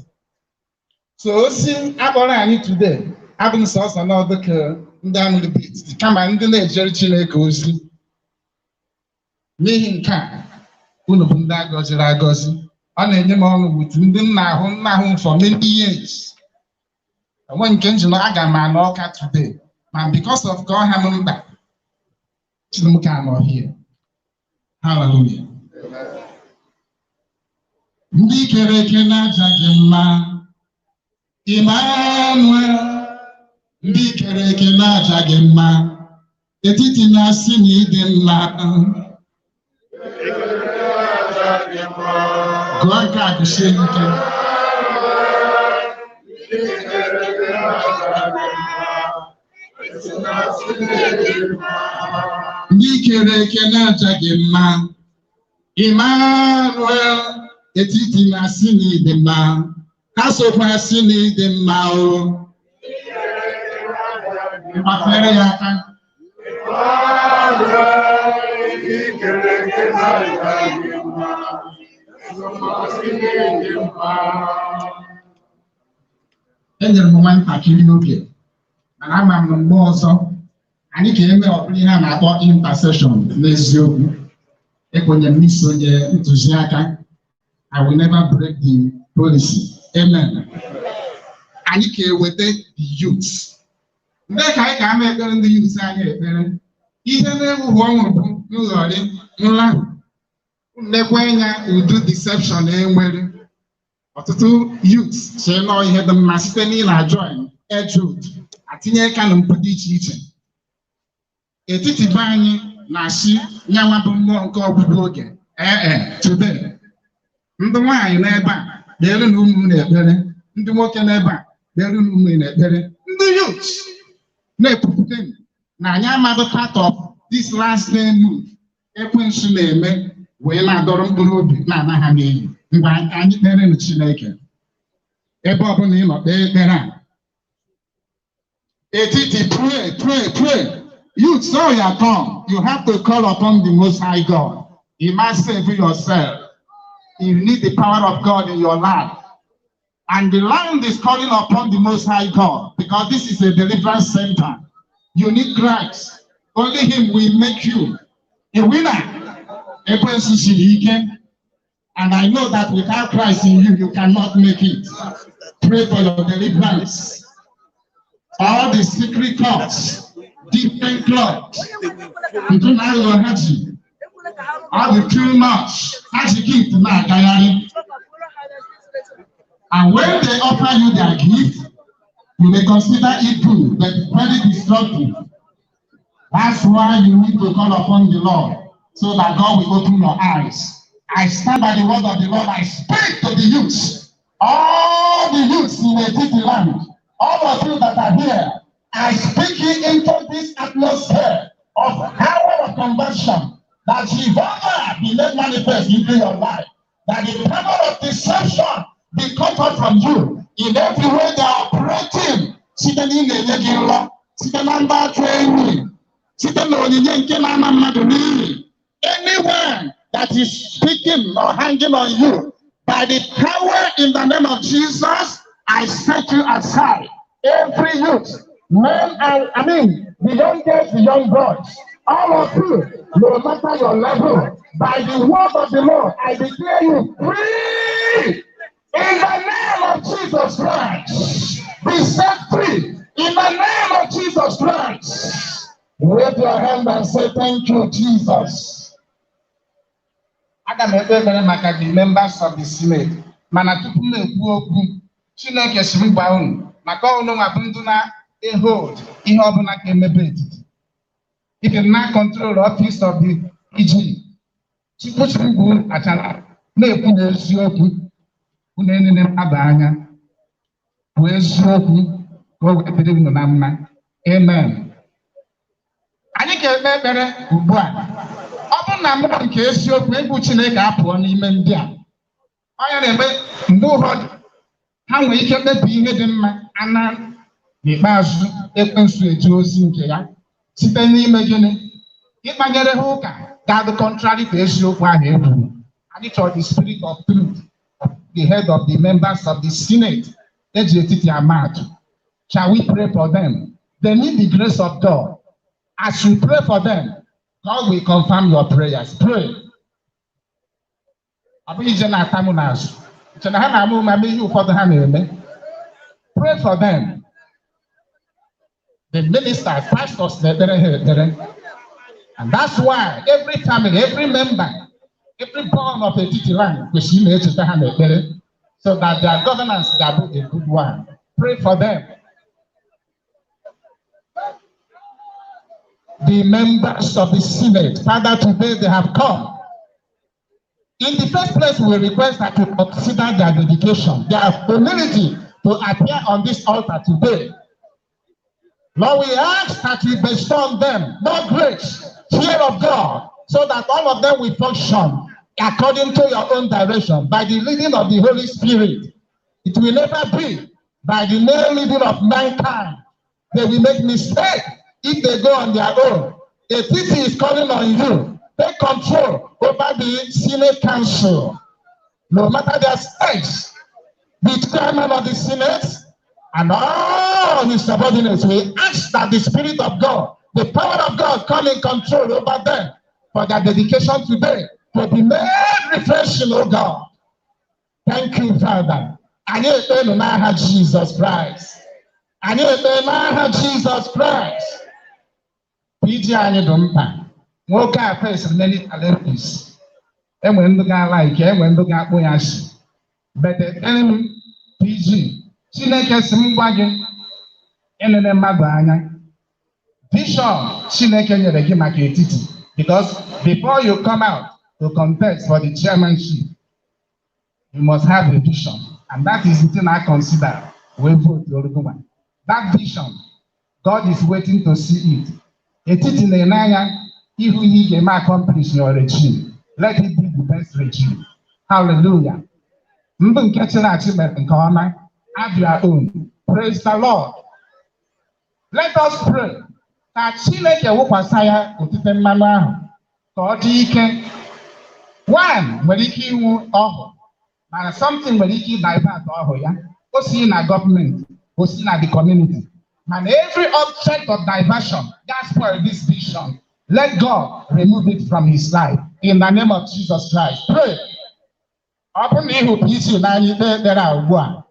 So osi akpọrọ anyị today abụ m sọsọ n'ọdụ ka ndị amụrụ bụ etiti kama ndị na-ejere Chineke ozi. N'ihi nke a, unu bụ ndị agọziri agọzi. Ọ na-enye m ọṅụ with ndị nna ahụ nna ahụ for many years. Enwe nke njin aga m anọ ọka today, ma because of ka ọha m mkpa, Chineke anọ here. Hallelujah. Ndị kere eke na-aja gị mma, Emmanuel. Ndị kere eke na-aja gị mma, etiti na-asị na ịdị mma. Gụọ nke a gụsie ike. Ndị kere eke na-aja gị mma, Emmanuel, etiti na-asị na ịdị mma, ha sokwa sị na ịdị mma o. Gbafere ya aka. Enyere m nwatakịrị oge mana ama m na mgbe ọzọ anyị ga-eme ọbụla ihe a na-akpọ intercession n'eziokwu. Ekwenyere m isonye ntụziaka. I will never break the policy. Amen. Anyị ga-eweta the youth. Mgbe ka anyị ga-ama ekpere ndị youth anyị ekpere, ihe na-ewughị ọnwụ bụ nghọrị nlahụ nnekwa anya udu deception enwere. Ọtụtụ youth chee nọọ ihe dị mma site n'ịla join ejud atinye aka na mpụ dị iche iche. Etiti be anyị na-asị nyanwa bụ mmụọ nke ọgwụgwụ oge. Ee, today ndị nwaanyị n'ebe a kpeere na ụmụ na-ekpere, ndị nwoke n'ebe a kpeere na ụmụ na-ekpere, ndị youth na-ekwupụta na anyị amadụ part of this last day move ekwensu na-eme wee na-adọrọ mkpụrụ obi na-ana ha n'iyi. Ngwa anyị kpere na Chineke ebe ọbụla ị nọ kpee ekpere a. Etiti, pray, pray, pray. Youth, so your turn. You have to call upon the Most High God. You must save yourself. You need the power of God in your life. And the land is calling upon the Most High God because this is a deliverance center. You need Christ. Only Him will make you A winner. Ekwensu siri ike. And I know that without Christ in you, you cannot make it. Pray for your deliverance. All the secret cults, different clubs, ndị na-aghọ ha ji, ọ dị too much. Ha ji gift na-agagharị. And when they offer you their gift, you may consider it good, but very destructive. That's why you need to call upon the Lord, so that God will open your eyes. I stand by the word of the Lord. I speak to the youths, all the youths in Etiti land, all of you that are here. I speak it into this atmosphere of power of conversion, that Jehovah be made manifest into your life, that the power of deception be cut off from you in every way they are operating. Site n'ị na-enye gị nrọ, site na ndị achọ enyi, site na onyinye nke na-ama mmadụ n'iyi. Anyone that is speaking or hanging on you, by the power in the name of Jesus, I set you aside. Every youth, men and I mean, the young girls, the young boys, all of you, no matter your level, by the word of the Lord, I declare you free. In the name of Jesus Christ, be set free. In the name of Jesus Christ. Wave your hand and say, "Thank you, Jesus." Aga m ekpe ekpere maka the members of the Senate, mana tupu m ekwu okwu, Chineke siri gwa unu maka unu nwa bụ ndị na-ehold ihe ọbụla ga-emebe etiti. If you na control office of the PG, Chukwu siri gwa unu kpachara na-ekwu n'eziokwu, unu enene mmadụ anya, kwuo eziokwu ka o wee dịrị unu na mma. Amen. Anyị ga-ekpe ekpere ugbu a. Ọ bụrụ na mmụọ nke eziokwu, egwu Chineke apụọ n'ime ndị a, ọ ya na-eme mgbe ụfọdụ ha nwere ike kpebi ihe dị mma ana n'ikpeazụ ekwensu eji ozi nke ya site n'ime gịnị ịkpanyere ha ụka ga-adị contrary to eziokwu ahụ e kwuru. Anyị chọrọ the spirit of truth, the head of the members of the Senate eji etiti ama atụ. Shall we pray for them? They need the grace of God. As you pray for them, God will confirm your prayers. Pray. Ọ bụghị ije na-ata m n'azụ. Iche na ha na-ama ụma mee ihe ụfọdụ ha na-eme. Pray for them. The ministers, pastors na-ekpere ha ekpere. And that's why every family, every member, every born of Etiti land kwesịrị na-echeta ha n'ekpere so that their governance ga-abụ a good one. Pray for them. The members of the Senate, Father, today they have come. In the first place, we request that you consider their dedication, their humility to appear on this altar today. Lord, we ask that you bestow on them more grace, fear of God, so that all of them will function according to your own direction, by the leading of the Holy Spirit. It will never be by the mere leading of mankind. They will make mistakes if they go on their own. Etiti is calling on you. Take control over the Senate Council. No matter their stakes, the chairman of the Senate and all his subordinates, we ask that the Spirit of God, the power of God, come in control over them for their dedication today to be made refreshing, oh God. Thank you, Father. Anyị ekpenu n'aha Jesus Christ. Anyị ekpe n'aha Jesus Christ. PG anyị dị mkpa. Nwoke a face many challenges. Enwere ndị ga-ala ike, enwere ndị ga-akpụ ya asị. But ekpere m, PG, Chineke si m gwa gị enene mmadụ anya. Vision Chineke nyere gị maka etiti. Because before you come out to contest for the chairmanship, you must have a vision. And that is the thing I consider we vote Oruguma. That vision, God is waiting to see it. Etiti na-ene anya ihu ihe ị ga-eme accomplish your regime. Let it be the best regime. Hallelujah. Ndụ nke chịrị achị mere nke ọma. Have your own. Praise the Lord. Let us pray. Ka Chineke wụkwasị ya otite mmanụ ahụ ka ọ dị ike. One nwere ike inwu ọhụ, mana something nwere ike divert ọhụ ya. O si na gọọmenti, o si na the community. Mana every object of diversion ga spoil this vision. Let God remove it from his life. In the name of Jesus Christ. Pray. Ọ bụrụ na ịhụ PG n'anya ikpe ekpere a ugbu a,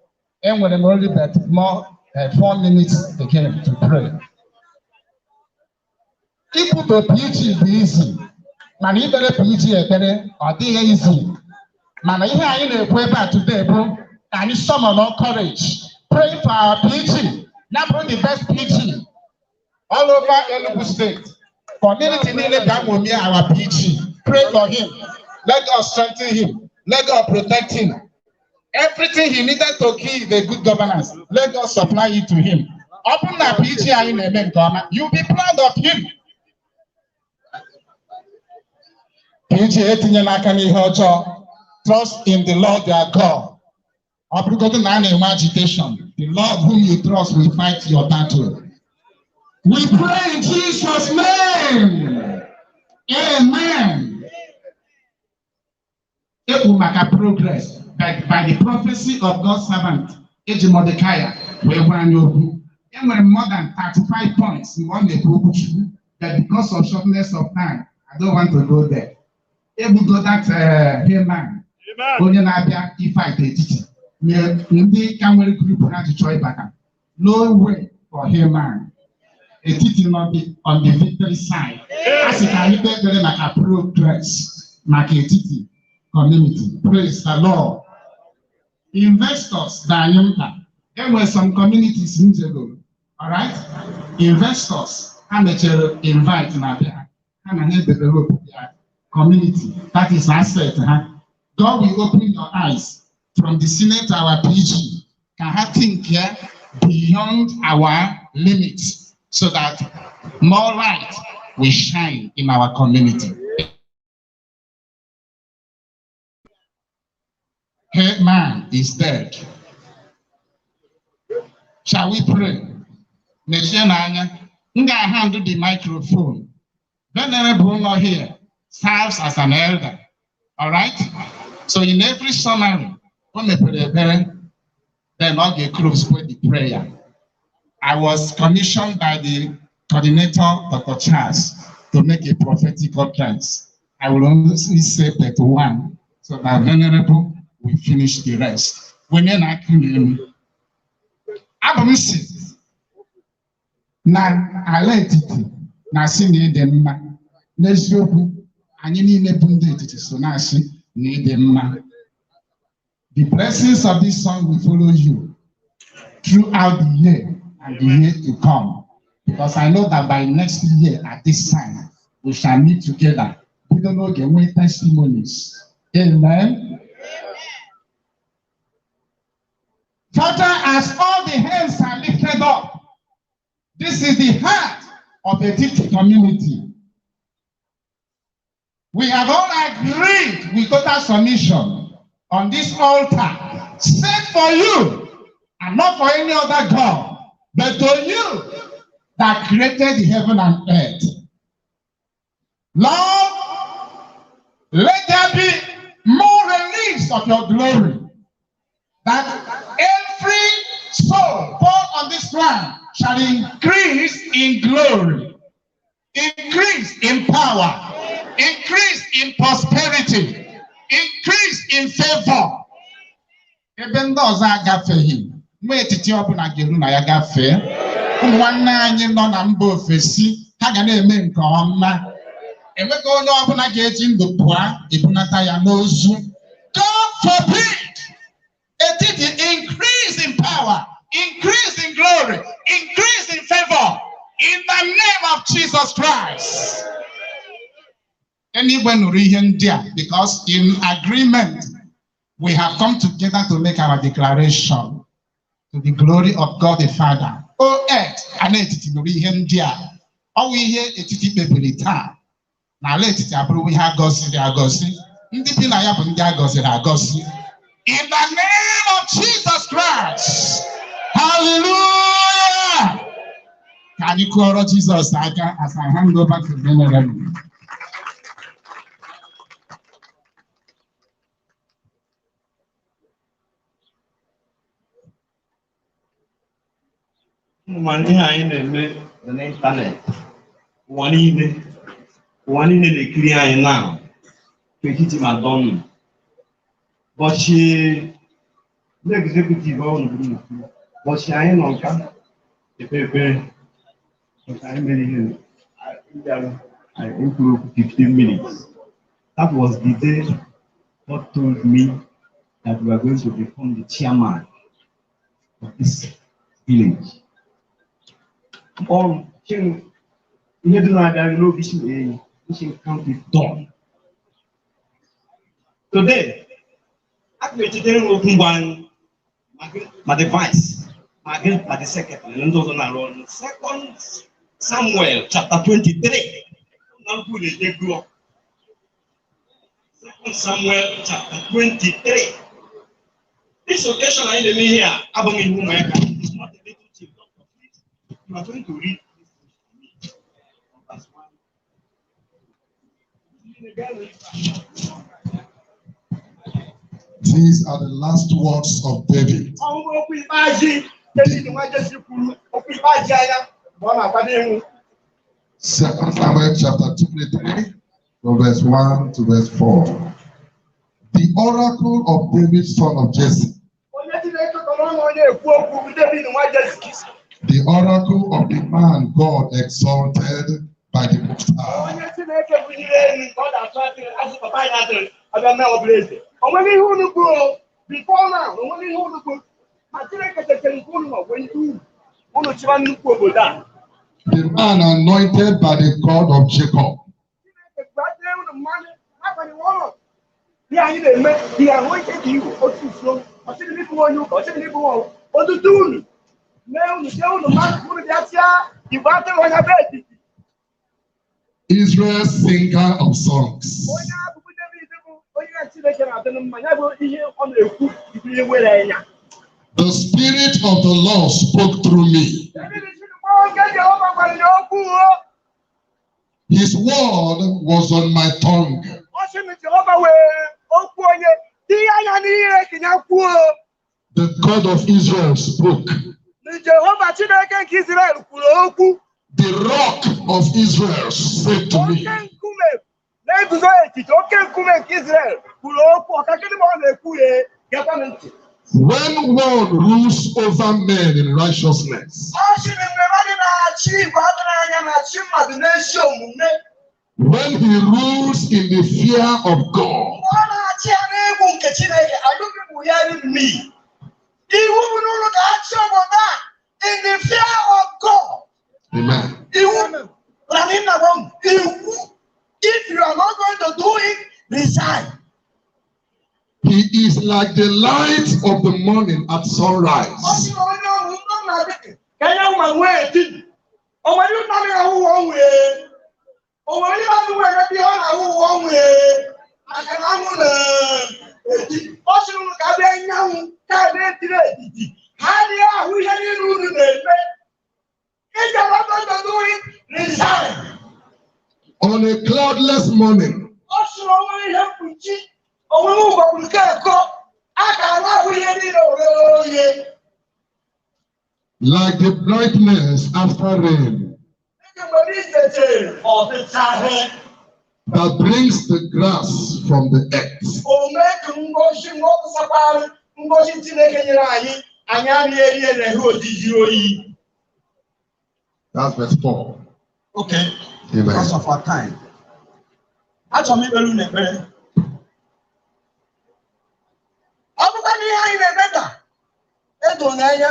enwere m only but more 4 minutes again to pray. Ikwuto PG bụ easy, mana ikpere PG ekpere ọ dịghị easy. Mana ihe anyị na-ekwu ebe a today bụ ka anyị summon all courage. Pray for our PG. Ya bụrụ the best PG all over Enugu State. Community niile bịa ṅomie our PG. Pray for him. Let God strengthen him. Let God protect him. Everything he needed to give a good governance, let God supply it to him. Ọ bụrụ na PG anyị na-eme nke ọma, you be proud of him. PG etinyela aka n'ihe ọjọọ. Trust in the Lord your God. Ọ bụrụgodị na a na-enwe agitation, the Lord whom you trust will fight your battle. We pray in Jesus' name. Amen. Ekwu maka progress by the prophecy of God's servant, eji Mordecai wee gwa anyị okwu. Enwere m more than 35 points mgbe ọ na-ekwu okwu Chukwu, but because of shortness of time, I don't want to go there. Ebugo that Haman, onye na-abịa ifight etiti, nye ndị ka nwere group ha ji chọọ ịbata. No way for Haman. Etiti nọ on the victory side. A sị ka anyị kpee ekpere maka progress maka etiti community. Praise the Lord. Investors dị anyị mkpa. Enwere some communities m jegoro. Alright? Investors ha mechere invite na bịa ha. Ha na ha develop their community. That is asset ha. God will open your eyes from the Senate to our PG. Ka ha think here beyond our limits so that more light will shine in our community. Haman is dead. Shall we pray? Mechie n'anya. M ga-handle the microphone. Venerable nọ here serves as an elder. All right? So in every summary, o mepere ekpere, then ọ ga-close with the prayer. I was commissioned by the coordinator, Dr. Charles, to make a prophetic utterance. I will only say 31, so that Venerable will finish the rest. Wenye na-aka elu. Abụ m si na ala etiti na-asị na ịdị mma. N'eziokwu, anyị niile bụ ndị etiti so na-asị na ịdị mma. The blessings of this song will follow you throughout the year and the year to come. Because I know that by next year at this time, we shall meet together. Bido n'oge nwee testimonies. Amen. Father, as all the hands are lifted up, this is the heart of the Etiti community. We have all agreed with total submission on this altar set for you and not for any other God, but to you that created the heaven and earth. Lord, let there be more release of your glory, that every soul born on this land shall increase in glory, increase in power, increase in prosperity, increase in favor. Ebe ndị ọzọ agafeghị, nwa etiti ọbụla ga-eru na ya gafee. Ụmụ nwanne anyị nọ na mba ofesi, ha ga na-eme nke ọma. Enweghị onye ọbụla ga-eji ndụ pụọ ebunata ya n'ozu. God forbid! Etiti increase in power, increase in glory, increase in favor in the name of Jesus Christ. Eluigwe nụrụ ihe ndị a because in agreement we have come together to make our declaration to the glory of God the Father. O earth, ana etiti nụrụ ihe ndị a. Ọ bụ ihe etiti kpebiri taa. N'ala etiti abụrụ ihe a gọziri agọzi. Ndị bi na ya bụ ndị a gọziri agọzi. In the name of Jesus Christ. Hallelujah! Ka anyị kụọrọ Jizọs aka as I hand over to Venerable. Ụmụ ihe anyị na-eme dị n'ịntanetị ụwa niile. Ụwa niile na-ekiri anyị now. Ekiti ma dọnụ. Bọchị ndị executive ọhụrụ buru n'okwu. Bọchị anyị nọ nka ekpe ekpere. Bọchị anyị mere ihe anyị kwuru okwu 15 minutes. That was the day God told me that we are going to become the chairman of this village. Ọrụ chin ihe dị na-abịa n'obi si eyi isi count it done. Today, a ga-echetere m okwu ngwa anyị ma the vice ma gị ma the secretary na ndị ọzọ na-arụ ọrụ. Second Samuel chapter 23 na nkwu na-eje gụọ. Second Samuel chapter 23. This occasion anyị na-eme ihe a abụghị iwu ụmụaka. It's not a little thing. Doctor, please, you are going to read this to me. Verse 1. These are the last words of David. Ọnwụ okwu ikpeazụ David nwa Jesi kwuru okwu ikpeazụ anya mgbe ọ na-akwado ịnwụ. Second Samuel chapter 23, from verse 1 to verse 4. The oracle of David, son of Jesse. Onye Chineke kọrọ ọnụ onye ekwu okwu bụ David nwa Jesi. The oracle of the man God exalted by the Most High. Onye Chineke buliri elu nke ọ ga-atụ atịrị asị papa anyị atịrị ọbịa mee ọbụla eze. O nweghị ihe unu kwuru before now, o nweghị ihe unu kwuru. Ma Chineke chetere nke unu ma wee ndị unu. Unu chịba nnukwu obodo a. The man anointed by the God of Jacob. Chineke gbazie unu mmanụ n'agbanyeghị ọnọdụ. Ihe anyị na-eme, ihe ahụ ike dị iwu otu usoro, ọchịrị n'ịbụ onye ụka, ọchịrị n'ịbụ ọwụ. Otutu unu, mee unu, tie unu mmanụ, unu bịa chịa igwe atụrụ onye be etiti. Israel's singer of songs. Onye abụbụ David bụ onye na Chineke na-adị mma, ya bụ ihe ọ na-ekwu bụ ihe were anya. The Spirit of the Lord spoke through me. David sị na oge Jehova gwara ya okwu o. His word was on my tongue. Ọ sị na Jehova wee okwu onye tinye anya n'ihe ka ya kwuo. The God of Israel spoke. Na Jehova Chineke nke Israel kwuru okwu. The rock of Israel said to me, Oke nkume na-eguzo etiti, oke nkume nke Israel kwuru okwu. Ọkakịrị ma ọ na-ekwu ya, gekwanụ ntị. When one rules over men in righteousness, Ọ sị na mgbe mmadụ na-achị igwe atụrụ anya na-achị mmadụ n'ezi omume, when he rules in the fear of God, mgbe ọ na-achị ya n'egwu nke Chineke, alụghị bụ ya me. Iwu bụ n'ụlọ ga-achị obodo a in the fear of God. Amen. Iwu na gwa m, iwu, if you are not going to do it, resign. He is like the light of the morning at Ọ sunrise. sị na onye ọrụ ndị na-adịghị ka ya nwa nwee etiti. O nwere ihe na-adịghị ahụ ụwa nwee. O nwere ihe na-adịghị ebe ihe ọ na-ahụ ụwa nwee. Maka na anwụ na-eti. Ọ sịrị unu ka abịa nyanwụ ka a na-etiri etiti. Ha adịghị ahụ ihe niile unu na-eme. If you are not going to do it, resign. On a cloudless morning, Ọ sịrị o nwere ihe mkpuchi, o nwere ụgbọgburu nke ekọ, a ga na-ahụ ihe niile oghere oghe. like the brightness after rain Dịka mgbe izetere ọdịchahụ. that brings the grass from the earth. O mee ka ngozi mgbe ọ tụsakwara ngozi Chineke nyere anyị, anyị anaghị eri ere ojiji oyi. That's verse 4. Okay, Amen. because of our time. Achọrọ m ikpere unu ekpere. Ọ bụkwa na ihe anyị na-eme taa, edo n'anya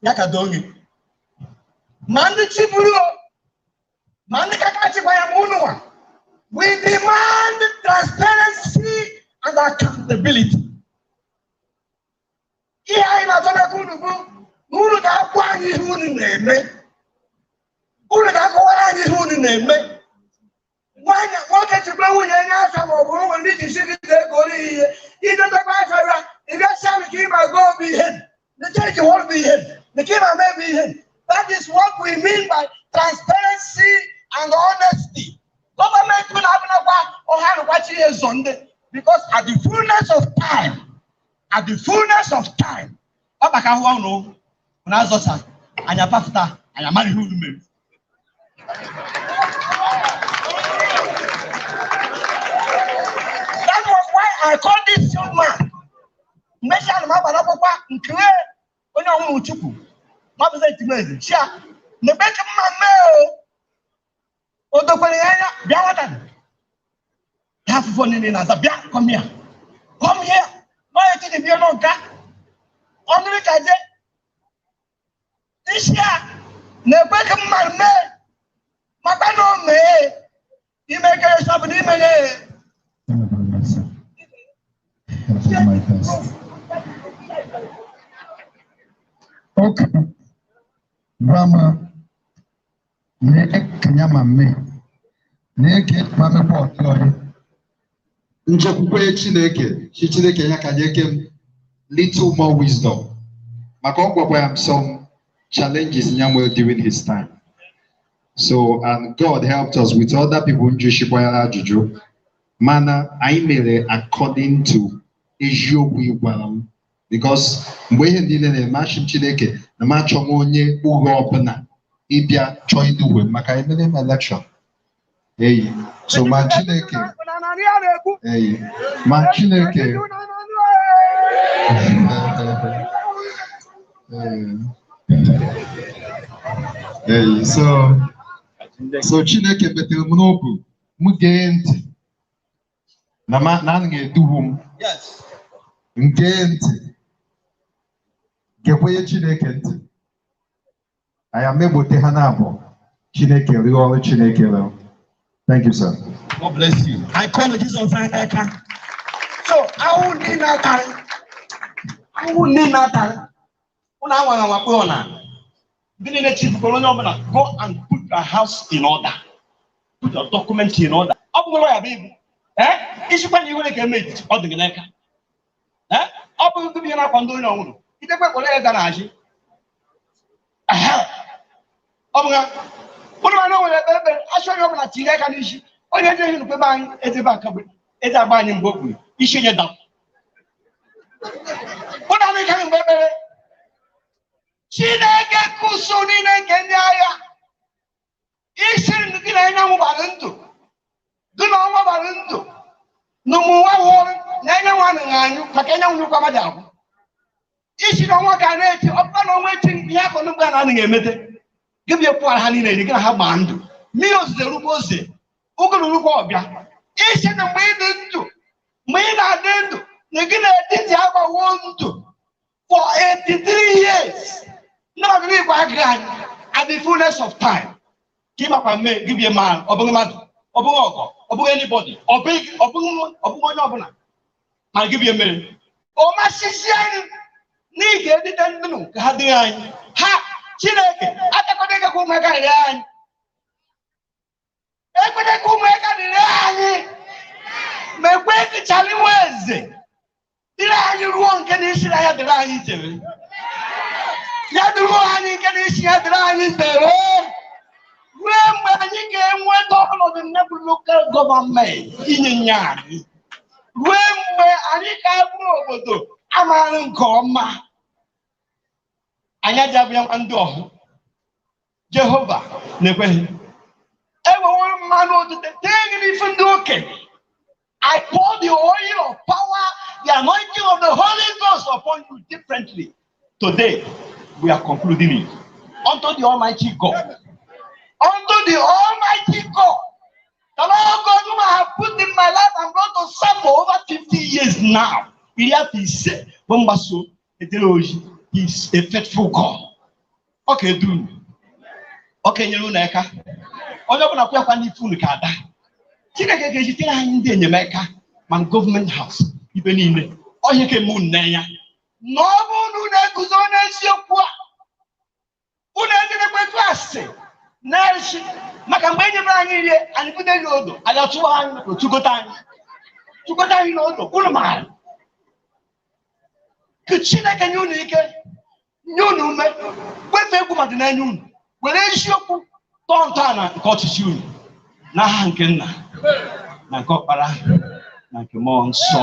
ya ka doo gị. Ma ndị chịburu o, ma ndị kaka chịkwa ya ma unu nwa. We demand transparency and accountability. Ihe anyị na-achọ n'aka unu bụ na unu ga-agwa anyị ihe unu na-eme. Unu ga-akọwara anyị ihe unu na-eme. Nwaanyị nwoke chịkwa nwunye nye aka ma ọ bụ onwe ndị ji si gị ego ori ihe. Idetekwa aka ya, ị bịa sị anyị ka ị ma gụọ bụ ihe. The church won't be ihe. The king may be ihe. That is what we mean by transparency and honesty. Government will have no because at the fullness of time, at the fullness of time, ọ maka ahụ ọnụ na azọsa anyị apafụta anyị amara ihe unu mere. I call this young man. Mmechi ana m agbara akwụkwọ nke onye ọnwụ Chukwu. Mabụza etimezi. Chia, mgbe ka mma mee o. O dokwere ya anya, bịa nwata. Ya afụfụ niile na-aza, bịa, come here. Come here. Nọ etiti bịa nọ nka. Ọnụrụ ka je. Isi a na-ekwe ka mma mee. Maka na o mee. Ime kere sọbụ n'ime ya. Okay. Brahma, ne kanyama me. Ne ke mame po ọtọrị. Nchekwukwe Chineke, chi Chineke ya ka nye m little more wisdom. Maka ọ gwakwa m some challenges ya nwere during his time. So, and God helped us with other people njụchikwara ajụjụ. Mana anyị mere according to eziokwu ị gwara m. Because mgbe ihe niile na-eme achị m Chineke na m achọghị onye ụgha ọbụla ịbịa chọọ iduhie m maka emere m election. Eyi. So ma Chineke eyi. Ma Chineke eyi. So Chineke metere m n'obu m gee ntị na ma na anaghị eduhu m. M gee ntị gekwenye Chineke ntị. Anyị amegbote ha na-abụ Chineke rụọ ọrụ Chineke rụọ. Thank you, sir. God bless you. I call Jesus aka. So, ahụ niile atarị. Ahụ niile atarị. Ụnụ anwara anwa kpọọ na. Ndị niile chifukọrọ onye ọbụla, go and put your house in order. Put your document in order. Ọ bụrụ ya bụ ibu. Isikwa na iwere ka eme etiti, ọ dị gị n'aka. Ọ bụrụ gị ihe na-akwa ndị onye ọhụrụ. Idekwe kpọrọ ya ga na-achị. Ọ bụ ya. Ụnụ mana o nwere ekpere ekpere, achọ onye ọbụla tinye aka n'isi. Onye ejeghị n'ukpebe anyị edebe aka ede agba anyị mgbe o kwuru, isi onye dara. Ụnụ anụghị ka mgbe ekpere. Chineke kụsụ niile nke ndị agha. Isi gị na anyanwụ gbara ndụ. Gị na ọnwa gbara ndụ. Na ụmụ nwa hụrụ na anyanwụ anaghị anyụ maka anyanwụ nyụkwa mmadụ agwụ. Isi na ọnwa ga na-echi, ọ bụrụ na ọnwa echi ihe akọ n'ugbo a na-anaghị emete. Gị bịa kwụwara ha niile gị na ha gbaa ndụ. Mmiri ozuzo erukwa ose, ụgụrụ rukwa ọbịa. Isi na mgbe ị dị ndụ, mgbe ị na-adị ndụ, na gị na-etiti agbawo ndụ for 83 years. Ndị ọbịa igwe agịrị anyị at the fullness of time. Ka ị makwa mee gị bịa maa, ọ bụghị mmadụ, ọ bụghị ọgọ, ọ bụghị anybody, ọ bụghị onye ọbụla. Ma gị bịa mere. Ọ masịsị anyị n'ihi edite ndụ ka ha dịrị anyị. Ha Chineke atakọta ịgakwa ụmụaka rịrị anyị. Ekwete ka ụmụaka rịrị anyị. Ma ekwe kechara nwa eze. Dịrị anyị ruo nke na isi ya dịrị anyị chere. Ya dịrị anyị nke na isi ya dịrị anyị chere. Ruo mgbe anyị ga-enweta ọnọdụ nnebụ lokal gọọmenti inye nye anyị. Ruo mgbe anyị ga-abụ obodo amaara nke ọma. Anyị aja nwa ndị ọhụ. Jehova na-ekweghị. Enwewo mmanụ otite tee gị n'ife ndị okenye. I pour the oil of power, the anointing of the Holy Ghost upon you differently. Today, we are concluding it. Unto the Almighty God. Unto the Almighty God. The Lord God whom I have put in my life and brought to serve for over 50 years now. He is a faithful God. Okay, do. Okay, you know, onye ọbụla kwekwa n'ife unu ka ada. Chineke ga-ejitere anyị ndị enyemaka ma gọọmenti haus ibe niile ọhịa ka eme unu n'anya. Na ọ bụ unu na-eguzo n'eziokwu a, unu ejidekwa etu asị na-esi maka mgbe e nyebere anyị ihe anyị bute n'odo anyị atụwa anyị tụgota anyị tụgota anyị n'odo unu maara. Ka Chineke nye unu ike, nye unu ume, kwefe egwu mmadụ n'anya unu, were eziokwu tọọ ntọala nke ọchịchị unu n'aha nke nna na nke ọkpara na nke mmụọ nsọ.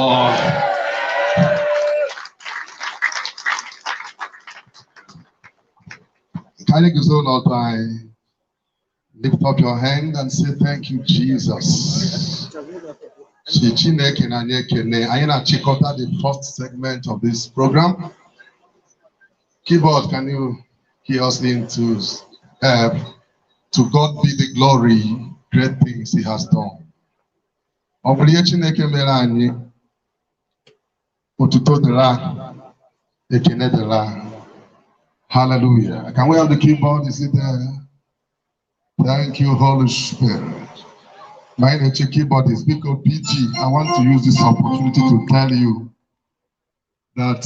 Ka anyị guzo n'ọtọ anyị. Lift up your hand and say, thank you, Jesus. Chi Chineke na anyị ekene. Anyị na-achịkọta the first segment of this program. Keyboard, can you key us into "To God Be the Glory, Great Things He Has Done"? Ọ bụrụ ihe Chineke mere anyị, otuto dịrị, ekene dịrị. Hallelujah. Can we have the keyboard? Is it there? Thank you, Holy Spirit. My nature keyboard is because PG. I want to use this opportunity to tell you that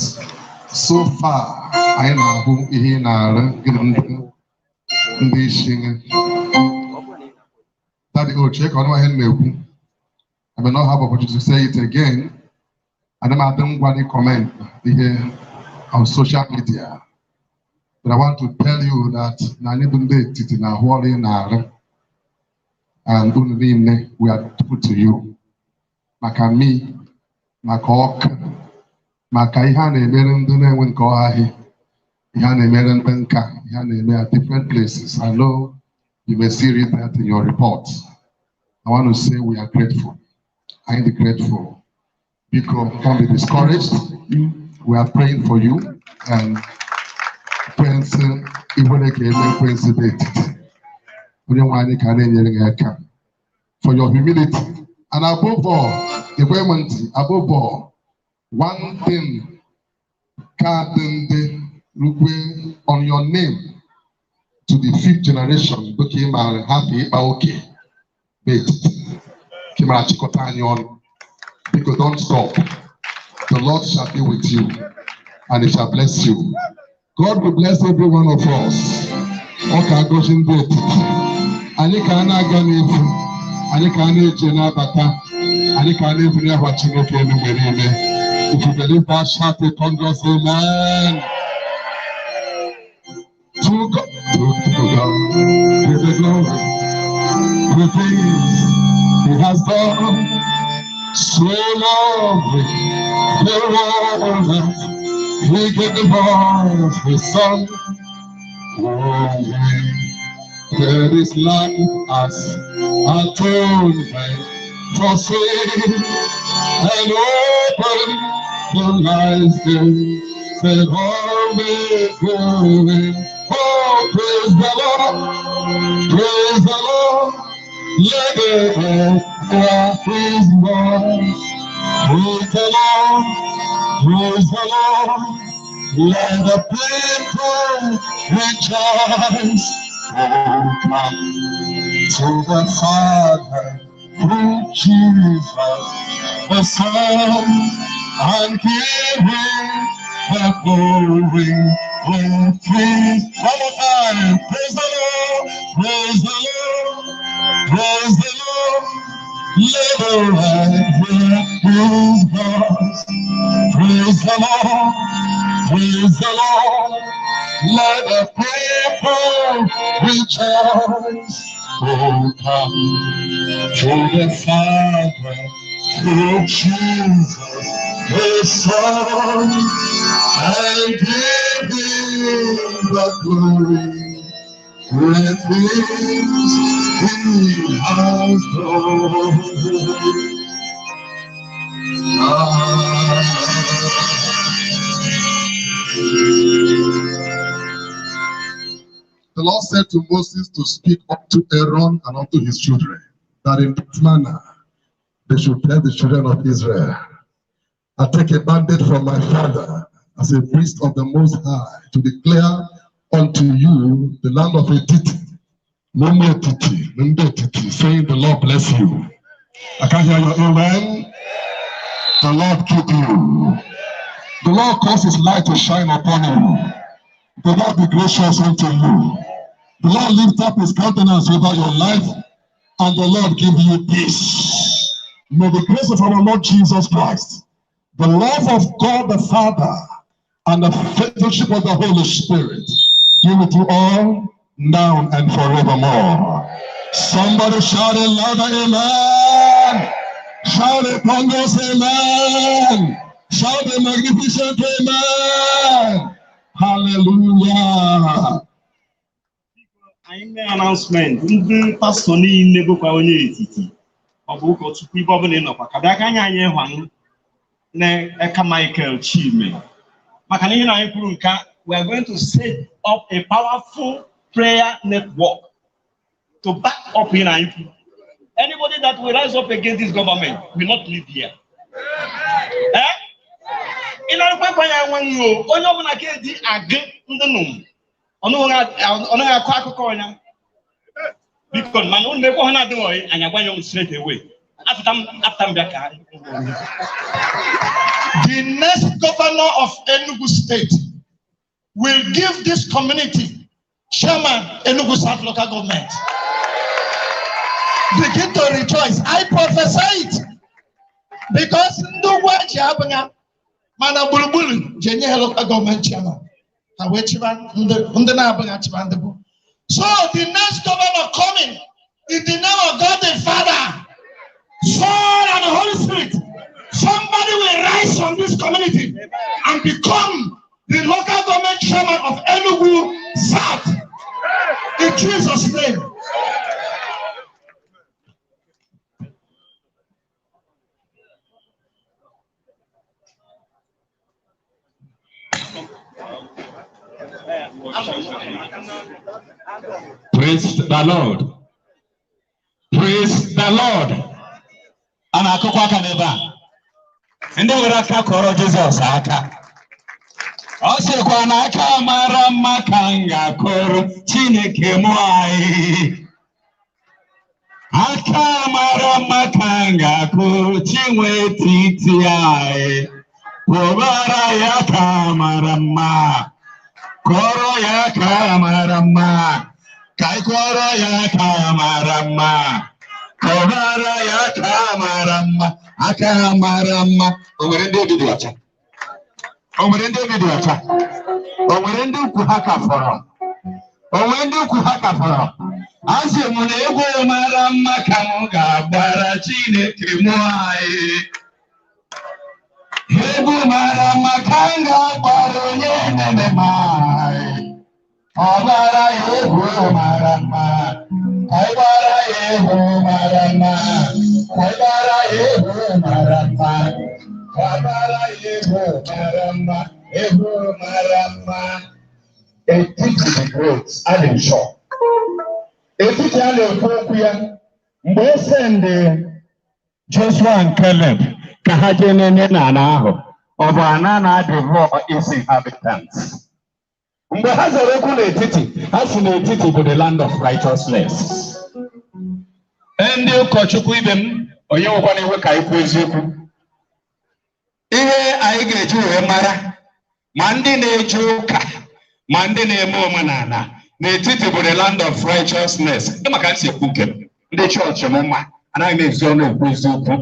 so far, anyị na-ahụ ihe ị na-arụ gị na ndị isi gị. Daddy Oche, ka ọ nụ ihe m na-ekwu. I may not have opportunity to say it again. Ana m adị ngwa dị comment ihe on social media. But I want to tell you that na anyị bụ ndị etiti na-ahụ ọrụ ị na-arụ. And unu niile, we are put to you. Maka me, maka ọkụ, maka ihe a na-emere ndị na-enwe nke ọhaghị, ihe a na-emere ndị nka, ihe a na-eme at different places. I know you may see read that in your report. I want to say we are grateful. I am grateful. Because don't be discouraged. We are praying for you and ekwensu iwere ka eme ekwensu dị etiti. Onye nwe anyị ka a na-enyere gị aka. For your humility. And above all, ekwe m ntị, above all, one thing ka dị ndị rukwe on your name to the fifth generation bụ ka ị maara hapụ ịkpa oke n'etiti ka ị mara chịkọta anyị ọnụ. Biko, don't stop. The Lord shall be with you and he shall bless you. God will bless every one of us. Ọ ka agọzi ndị etiti. Anyị ka a na-aga n'efu, anyị ka a na-eje n'abata, anyị ka a na-ebuli aha Chineke elu mgbe niile. If you believe that, shout a thunderous amen. To God, to God be the glory, the things he has done. So lovely the world that he gave us his son. Oh, there is life as atonement for sin and open the lies said all may go in. Oh, praise the Lord, praise the Lord. Let the earth hear his voice. Praise the Lord, praise the Lord. Let the people rejoice. Oh, come to the Father through Jesus the Son and give him the glory. Oh, praise, one more time. Praise the Lord, praise the Lord, praise the Lord. Let the earth hear his voice. Praise the Lord, praise the Lord. Let the people rejoice. Oh, come to the Father through Jesus the Son and give him the glory. Great things he has done. The Lord said to Moses to speak unto Aaron and unto his children, that in this manner they should tell the children of Israel, "I take a mandate from my father as a priest of the Most High to declare unto you the land of Etiti, Mumu Etiti, Nde Etiti, saying the Lord bless you." I can't hear your amen. The Lord keep you. The Lord cause his light to shine upon you. The Lord be gracious unto you. The Lord lift up his countenance over your life, and the Lord give you peace. May the grace of our Lord Jesus Christ, the love of God the Father, and the fellowship of the Holy Spirit be with you all now and forevermore. Somebody shout a louder amen. Shout a thunderous amen. Shout a magnificent amen. Hallelujah. Anyị mee announcement ndị pastọ niile bụkwa onye etiti. Ọ bụ ụkọchukwu ibe ọbụla ị nọkwa ka bịa ka anya anyị ịhwanụ na Eka Michael Chime. Maka na ihe na anyị kwuru nke a, we are going to set up a powerful prayer network to back up ihe na anyị kwuru. Anybody that will rise up against this government will not live here. Eh? Ị na-arụkwa ịkwanye enweghị o, onye ọbụla ka eji agụ ndị nụm, ọ naghị akọ akụkọ ọnya. Biko, mana unu mekwa ha na-adịghị oyi, anyị agbanye m straight away. Apụta m apụta m bịa ka The next governor of Enugu State will give this community chairman Enugu South Local Government. Begin to rejoice. I prophesy it because ndị ugwu eji abụnya mana gburugburu ji enye ha local government chairman. Ha wee chịba ndị ndị na-abụghị achịba ndị bụ. So the next governor coming in the name of God the Father, Son and the Holy Spirit, somebody will rise from this community and become the local government chairman of Enugu South. In Jesus' name. Praise the Lord. Praise the Lord. A na-akụkwa aka n'ebe a. Ndị nwere aka kọrọ Jizọs aka. Ọ sịkwa na aka mara mma ka m ga-akụrụ Chineke mụ anyị. Aka mara mma ka m ga-akụrụ Chinwe etiti anyị. Kụbara ya aka mara mma. Kụọrọ ya aka mara mma. Ka anyị kụọrọ ya aka mara mma. Kụbara ya aka mara mma. Aka mara mma. O nwere ndị obi dị ọcha. O nwere ndị obi dị ọcha. O nwere ndị ukwu ha ka fọrọ. O nwere ndị ukwu ha ka fọrọ. Asị m na egwu mara mma ka m ga-agbara Chineke mụ anyị. Egwu mara mma ka m ga-agbara onye na-eme m anyị. Ọ gbara ya egwu mara mma. Ọ gbara ya egwu mara mma. Ọ gbara ya egwu mara mma. Ọ gbara ya egwu mara mma. Egwu mara mma. Etiti the great, adị m sure. Etiti a na-ekwu okwu ya mgbe e sendị Joshua and Caleb ka ha jee nene n'ala ahụ, ọ bụ ana na-adịvọ its inhabitants. Mgbe ha zara okwu n'etiti, ha si n'etiti bụ the land of righteousness. Ndị ụkọchukwu ibe m, onye nwekwana iwe ka anyị kwuo eziokwu. Ihe anyị ga-eji wee mara ma ndị na-eje ụka ma ndị na-eme omenala n'etiti bụ the land of righteousness. Ị maka m si ekwu nke m, ndị chọọchị m mma, anaghị m ezi ọnụ ekwu eziokwu.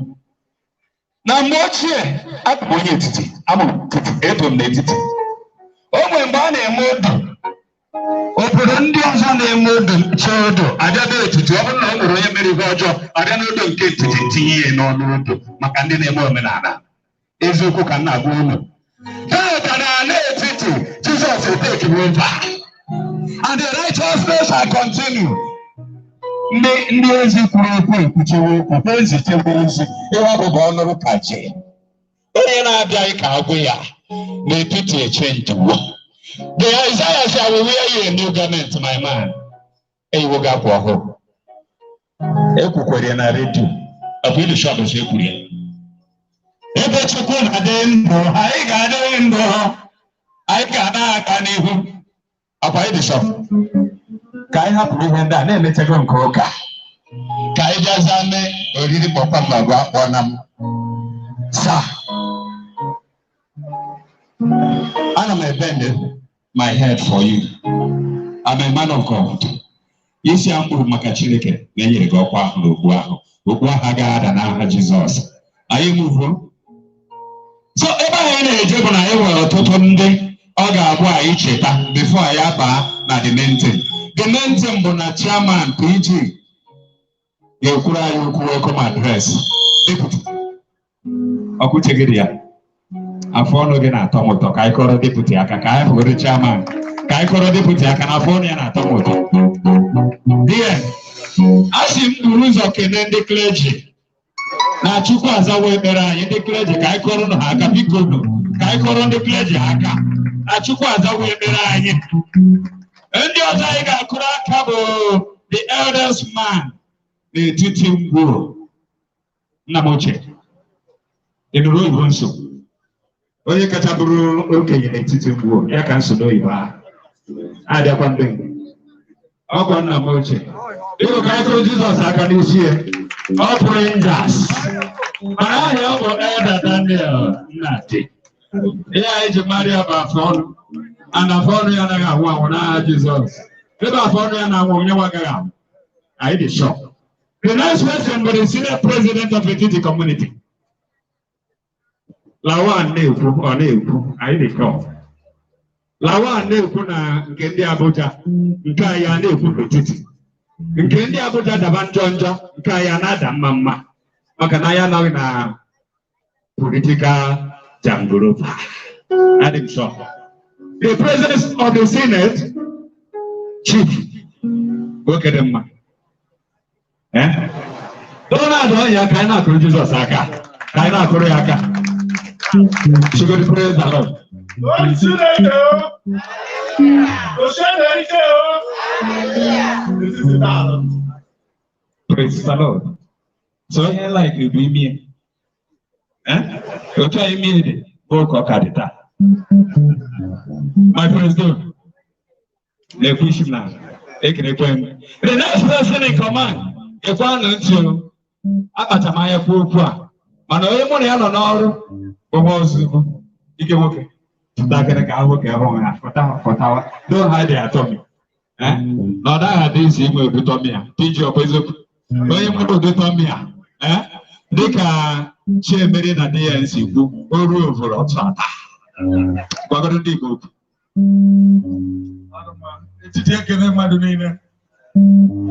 Na mgbe ochie, abụ m onye etiti, amụrụ m etiti, eto m n'etiti. O nwere mgbe a na-eme odo, obodo ndị ọzọ na-eme odo chee odo, abịa n'etiti, ọ bụrụ na o nwere onye mere ihe ọjọọ, abịa n'odo nke etiti tinye ya n'ọnụ odo maka ndị na-eme omenala. Eziokwu ka m na-agwa unu. Tata na ala etiti, Jizọs take over. And the righteousness shall continue. Ndị ndị ozi kwuru okwu ekwuchewe okwu, ha ezitewe ozi, ihe ọ bụba ọnụrụ ka ji. Onye na-abịaghị ka agwụ ya n'etiti echenjiwo. The Isaiah said, I will wear you a new garment, my man. Eyiwo gị akwa ọhụrụ. Ekwukwere ya na redio. Ọ bụ ilu shọp si ekwuru ya. Ebe Chukwu na-adị ndụ, anyị ga-adị ndụ, anyị ga na-aga n'ihu. Akwa ịdị shọp. Ka anyị hapụrụ ihe ndị a na-emechego nke ụka. Ka anyị bịaza mee oriri kpọkwa m agwa akpọ na m. Sir, ana m ebend my head for you. I'm a man of God. Isi a m kpuru maka Chineke na enyere gị ọkwa ahụ na okpu ahụ. Okpu ahụ agaghị ada n'aha Jizọs. Anyị muvuo. So ebe anyị na-eje bụ na anyị nwere ọtụtụ ndị ọ ga-abụ anyị cheta before anyị abaa na the main thing. The main thing bụ na chairman PG ga-ekwuru anyị okwu welcome address. Deputy. Ọkwuche gị dị ya. Afọ ọnụ gị na-atọ m ụtọ ka anyị kọrọ deputy aka ka anyị hụrụ chairman ka anyị kọrọ deputy aka na afọ ọnụ ya na-atọ m ụtọ. Dear, a sị m buru ụzọ kelee ndị clergy. Na Chukwu azawo ekpere anyị ndị clergy ka anyị kụọrọ ha aka biko nụ, ka anyị kụọrọ ndị clergy aka. Na Chukwu azawo ekpere anyị. Ndị ọzọ anyị ga-akụrụ aka bụ the eldest man n'etiti ngwuru. Nna m ochie, ị nụrụ oyibo nso? Onye kacha bụrụ okenye n'etiti ngwuru, ya ka nso n'oyibo ahụ. Abịakwa ndị mgbe. Ọkwa nna m ochie. Biko ka anyị kụrụ Jizọs aka n'isi ya. Ọ pụrụ Rangers. Mana aha ya bụ Elder Daniel Nnadi. Ihe anyị ji mara ya bụ afọ ọnụ. And afọ ọnụ ya anaghị anwụ anwụ n'aha Jizọs. Ebe afọ ọnụ ya na-anwụ, onye nwa agaghị anwụ. Anyị dị sure. The next person bụ the senior president of Etiti community. Lawan na-ekwu, ọ na-ekwu, anyị dị sure. Lawan na-ekwu na nke ndị Abuja, nke anyị a na-ekwu n'etiti. Nke ndị Abuja daba njọ njọ, nke anyị a na-ada mma mma. Maka na anyị anaghị na political jangoroba. Adị m sure. The presence of the Senate, Chief, nwoke dị mma. Eh? Donald Onya ka anyị na-akụrụ Jizọs aka. Ka anyị na-akụrụ ya aka. Chigodi, praise the Lord. Chineke o! Chineke o! Etiti daalụ. Praise the Lord. So onye like bụ imi. Eh? Otu a imi dị bụ ka ọ ka dị taa. My president, na-ekwu isi m n'ala. Ekenekwe m. The next person in command, ekwanụ ntị o. Akpacha m anya kwuo okwu a. Mana onye mụ na ya nọ n'ọrụ bụ nwa ozugbo. Ike nwoke. Ntakịrị ka nwoke hụ ya. Fọta fọtawa. Don't hide your tummy. Eh? Na ọ naghị adị izi inwe ụdị tummy a. PG, ọ bụ eziokwu? Onye nwere ụdị tummy a. Eh? Dịka Chiemere na di ya si kwu, o ruo ovoro ọtụ ata. Gwagoro ndị Igbo okwu. Etiti ekele mmadụ niile.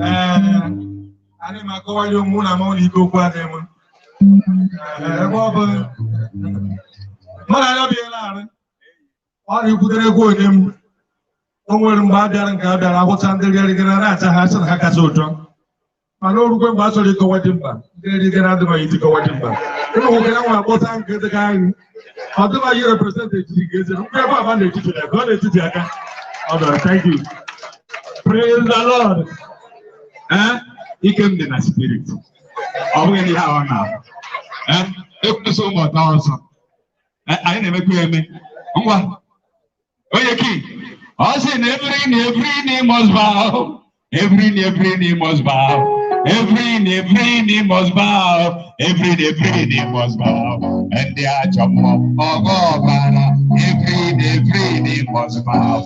Ee, anyị ma akọwali onwe na ama ụlọ ike okwu adịghị m. Ee, ebe ọ bụ mmadụ anya biela arụ, ọ na-ekwutere egwu onye m. O nwere mgbe a bịara nke a bịara agwụcha ndị rịarịgara na-acha ha sị na ha kacha ụjọ. Mana o rukwe mgbe a chọrọ ịkọwa dị mkpa, ndị rịgara adịghị itikọwa dị mkpa. Ịmụ nwoke ya nwe akpọta nke dị ka anyị. Ọ dịghị represent etiti ka eze. Nkwe ebe aba n'etiti na ebe ọ n'etiti aka. Ọ dọrọ, thank you. Praise the Lord. Eh? Ike m dị na spirit. Ọ bụghị n'ihe ahụ na. Eh? Ekwesị ụmụ ọta ọzọ. Eh, anyị na-emekwa ya eme. Ngwa. Onye ki. Ọ sị na every knee, every knee must bow. Every knee, every knee must bow. Every knee, every knee must bow. Every knee, every knee must bow. Ndị ajọ mmụọ, ọgọ ọbara. Every knee, every knee must bow.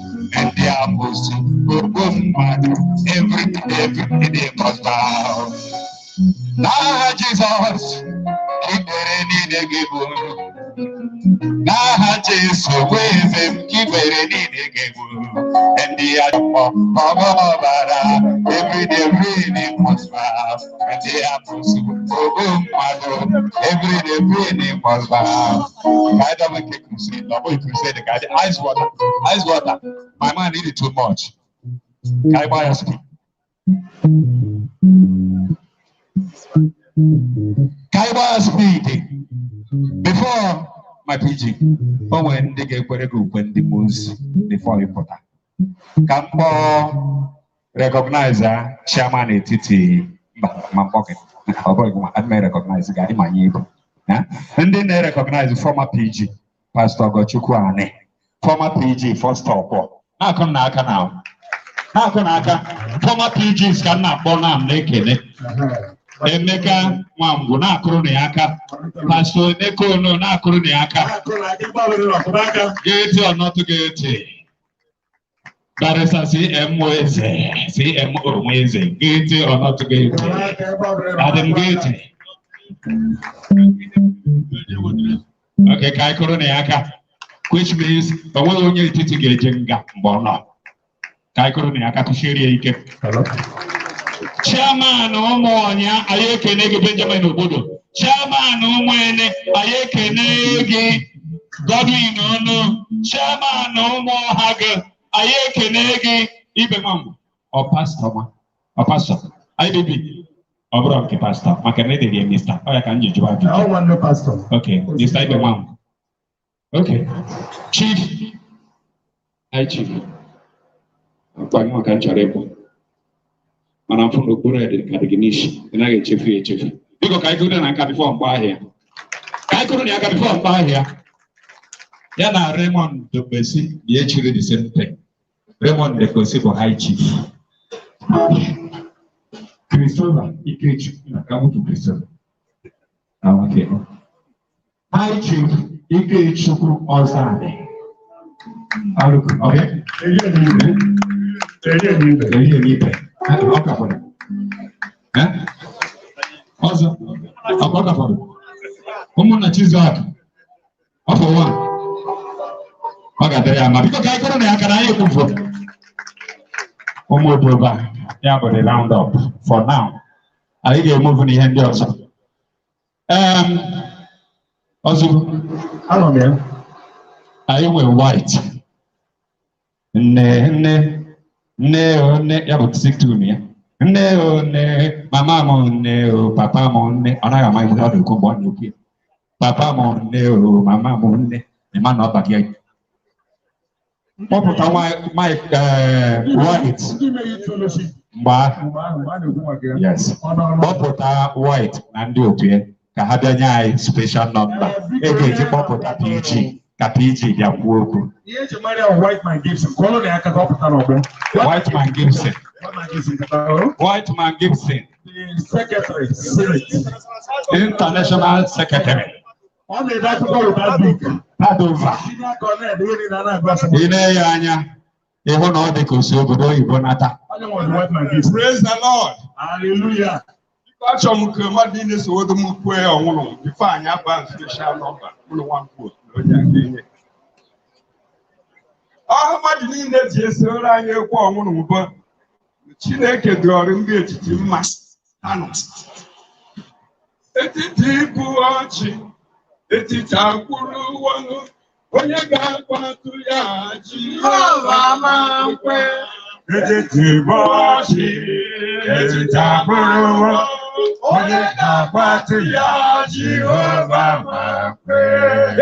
Ndị amoosu, ogbu mmadụ. Every knee, every knee must bow. N'aha Jizọs, ikpere niile ga-ebu. N'aha Jesu, bụ eze m, ikpere niile ga-ebu. Ndị ajọ mmụọ, ọgọ ọbara. Every knee, every knee must bow. Ndị amoosu, ogbu mmadụ. Every knee, every knee must bow. Ka anyị dọba nke crusade, ọ bụghị crusade ka anyị ice water, ice water. My man need it too much. Ka anyị gbaa ya speed. Ka anyị gbaa ya speed. Before my PG, o nwere ndị ga-ekwere gị ukwe ndị mmụọ ozi before ị pụta. Ka m kpọọ recognize chairman etiti mba ma mkpọ gị. Ọ bụghị gị ma adị m recognize gị, adị m anya ibu. Eh? Ndị na-recognize former PG, Pastor Ogochukwu Ani, former PG first ọkwọ. Na-akụ na aka na na-akụ na aka. Former PGs ka m na-akpọ na m na-ekele. Emeka Nwangwu na-akụrụ na ya aka. Pastor Emeka Ono na-akụrụ na ya aka. Guilty or not guilty? Barrister C.M. Eze, C.M.O. Eze, guilty or not guilty? Adị m guilty. Okay, ka anyị kụrụ na ya aka. Which means o nweghị onye etiti ga-eje nga mgbe ọ nọ. Ka anyị kụrụ na ya aka kụchiere ya ike. Chairman ụmụ ọnya, anyị ekene gị Benjamin Obodo. Chairman ụmụ ene, anyị ekene gị Godwin Onu. Chairman ụmụ ọha gị, anyị ekene gị Ibe Nwangwu. Ọ pastọ ma, ọ pastọ. IBB. Ọ bụrụ nke pastọ maka na edere ya Mr. Ọ ya ka m ji jụọ ajụjụ. I want no pastor. Okay, Mr. Ibe Nwangu. Okay. Chief. Hi, Chief. Akpa gị maka m chọrọ ịkpọ. Mana mfụ na okpuru dị ka dị gị n'isi. Ị naghị echefu ya echefu. Biko ka anyị kụrụ na nka bifọ mkpọ ahịa. Ka anyị kụrụ na aka bifọ mkpọ ahịa. Ya na Raymond Dokpesi na echiri the same thing. Raymond Dokpesi bụ high chief. Christopher Ikechukwu na Kamutu Christopher. Ah, okay. High Chief Ikechukwu Ozani. Aluku, okay? Erie m ibe. Ọ ka fọrọ. Eh? Ọzọ, ọ ka fọrọ. Ụmụnna Chizọk, ọ fọ nwa. Ọ ga-adịrị ya mma. Biko ka anyị kụrụ na ya aka na anyị ekwufu. Ụmụ Odoba, ya bụ the round up for now. Anyị ga-emuvu n'ihe ndị ọzọ. Ọzọ, Anọ m ya. anyị nwere white. Nne nne nne o nne ya bụ sick tune ya. Nne o nne, mama m nne o, papa m nne. Ọ naghị ama ihe ọ na-ekwu mgbe ọ na-ekwu ya. Papa m nne o, mama m nne. Ịma na ọ baghị ya. Kpọpụta Mike White Ndị mere fellowship mgbe ahụ. mgbe ahụ mgbe a na-ekwu maka ya. Yes. Ọ nọ n'ọnụ. Kpọpụta White na ndị otu ya ka ha bịa nye anyị special number. E ga-eji kpọpụta PG ka PG bịa kwuo okwu. Ihe eji mara ya bụ White Man Gibson. Kụọrọ na ya aka ka ọ pụta n'ọgbọ. White Man Gibson. White Man Gibson pụtara o. White Man Gibson. The secretary, Senate. International Secretary. Ọ na-ede akụkọ without book. Padova. Senior colonel, ihe niile a na-agụ asụsụ. Ị na-enye anya ịhụ na ọ dị ka o si obodo oyibo nata. Onye nwe the White Man Gibson. Praise the Lord. Hallelujah. Biko achọrọ m ka mmadụ niile sowodo m kwee ọnwụrụ bifo anyị aba special nọmba ụlọ nwankwo na onye aka enye. Ọha mmadụ niile ji esoro anyị ekwe ọnwụrụ mbụ Chineke dọrọ ndị etiti mma ha nọ. Etiti ịbụ ọchị, etiti akwụrụ wọnụ, onye ga-akwatụ ya Jehova ma nkwe. Etiti bụ ọchị, etiti akwụrụ onye ga-akwatụ ya Jehova ma kwe.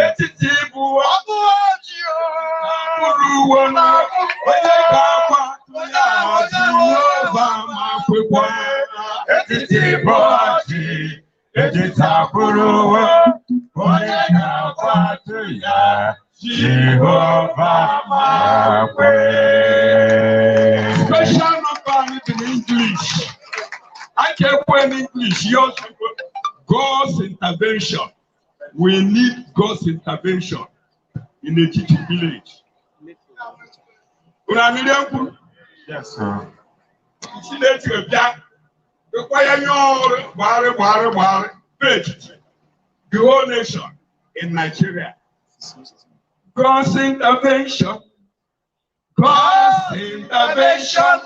Etiti bụ ọbụ ọchị akwụrụ wọnụ, onye ga-akwatụ ya Jehova ma kwekwa. Etiti bụ ọchị, etiti akwụrụ onye ga-akwatụ ya Jehova ma kwe. Special number anyị dị n'English. I can ekwe in English. Yours, God's intervention. We need God's intervention in Etiti village. Unu anụrụ ya kwuru? Yes, sir. Chineke bịa dịkwa ya nye ọrụ gbagharị gbagharị gbagharị Etiti. The whole nation in Nigeria. God's intervention. God's intervention.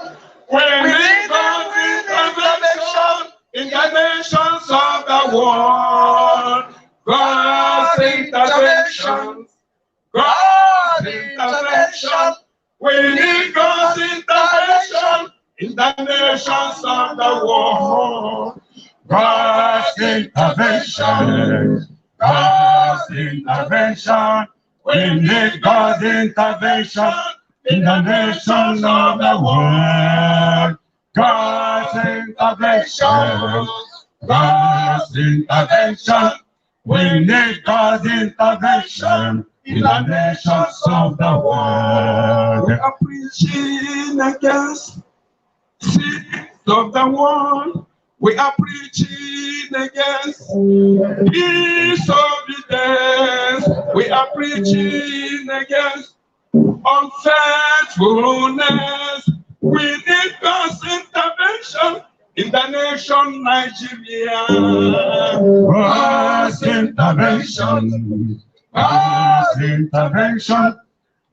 We need God's intervention in the nations of the world. God's intervention. God's intervention. We need God's intervention in the nations of the world. God's intervention. God's intervention. We need God's intervention in the nations of the world. God's intervention. God's intervention. We need God's intervention in the nations of the world. We are preaching against sins of the world. We are preaching against disobedience. We are preaching against unfaithfulness. We need God's intervention in the nation Nigeria. God's intervention. God's intervention.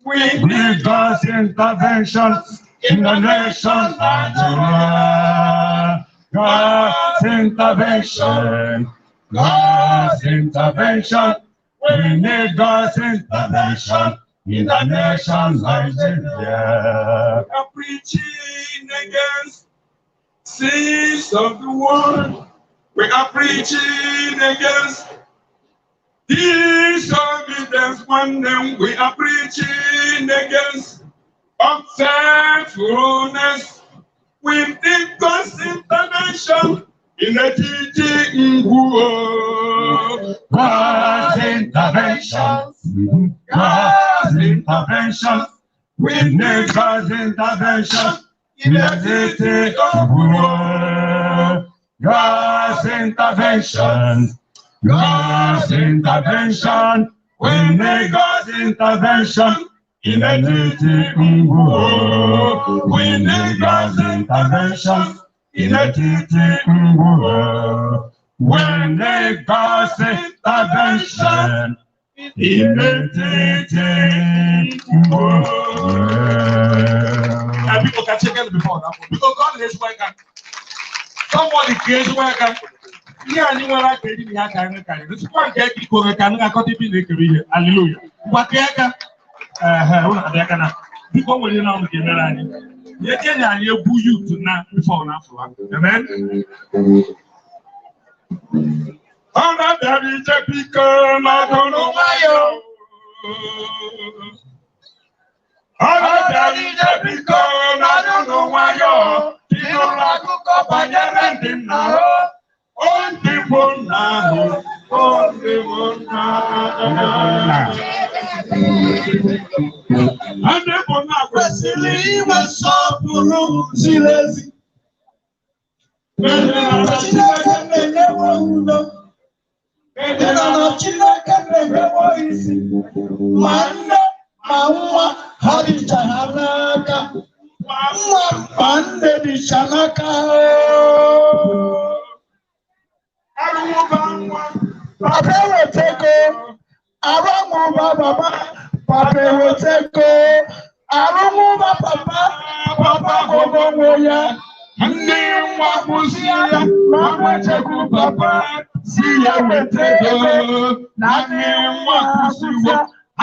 We need God's intervention in the nation Nigeria. God's intervention. God's intervention. We need God's intervention in the nation Nigeria. We are preaching against sins of the world. We are preaching against disobedience. One name we are preaching against unfaithfulness. We need God's intervention in the teaching. God's intervention. God's intervention. We need God's intervention in the city of Ngwo. God's intervention. God's intervention. We need God's intervention in the city of Ngwo. We need God's intervention in the city of Ngwo. We need God's intervention in the city of Ngwo. And people can check it before now. Because God is working. Somebody creates work. Ihe anyị nwere aka eri na ya ka anyị karịrị. Tupu nke aka iko ka anyị ga-akọta ibi na-ekere ihe. Hallelujah. Ngwa kee aka. Ehe, ụlọ adị aka na. Biko nwere ihe na ọnụ ga-emere anyị. Nye Kenya anyị egwu youth na before na afọ. Amen. Ọ na-abịara ije biko n'ọdụrụ nwayọ. Ọ na-abịara ije biko n'ọdụrụ nwayọ. Ịnụrụ akụkọ banyere ndị nna ha. O ndị bụ nna ahụ. O ndị bụ nna Ndị bụ nna kwesịrị inwe nsọpụrụ ziri ezi. Chineke na-enyewo udo. Ịnọ na Chineke na-enyewo isi. Ma nne ma nwa ha dịcha ha n'aka. Ma nwa ma nne dịcha n'aka. Arụwụba nwa. Papa ewetego. Arụmụba baba. Papa ewetego. Arụmụba papa. Papa gwọgwọ nwe ya. Nne nwa kwụsị ya ma nwechekwu papa si ya weta ego na nne nwa kwụsịwo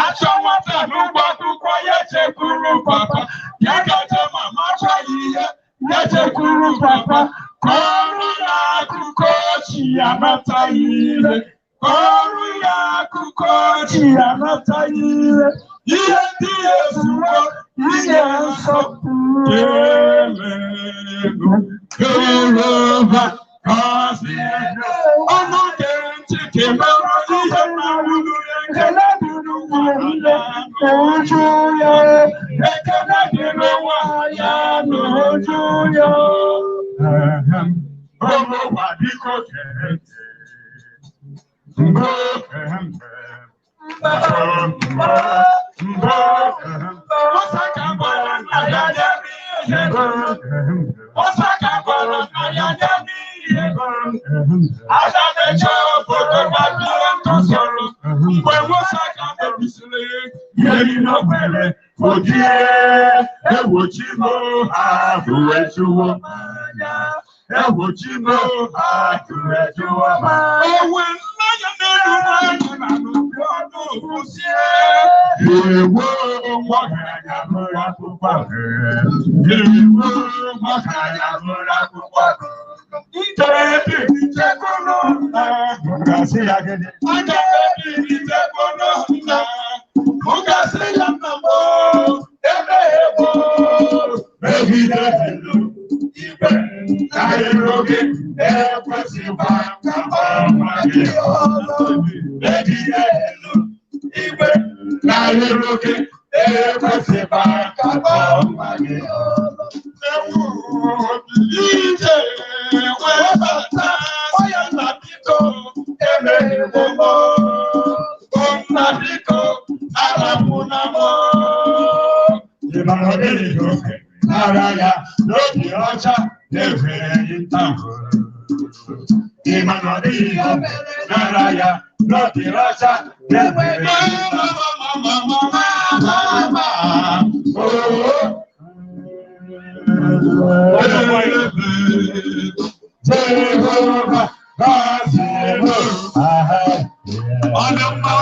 achọ nwata n'ụgbọ akwụkwọ ya chekwuru papa ya gaje mama chọghị ihe ya chekwuru papa ka ọrụ ya akụkọ chi ya nataghị ihe ka ọrụ ya akụkọ chi ya nataghị ihe ihe ndị ya ezuwo inye nsọpụrụ Jehova gọzie ọnụ gere ntị ka emere ihe na-awụrụ ekele dịrị nwa ya N'uju ya. ekele dịrị nwa ya N'uju ya. Ụmụnwa biko gee ntị mbụ mbụ Osaka gwara nna ya nye m ihe Osaka gwara nna ya nye m ihe Aga m eje obodo ma bịara ndụ sọrọ mgbe Osaka mebisiri ihe n'okwere ojie egbochi m ahụ ejuwo egbochi m ahụ ejuwo m owe mmanya n'elu n'anyị na n'obi ọnụ kwụsie ewo nwagaranya mụrụ akwụkwọ ewo nwagaranya mụrụ akwụkwọ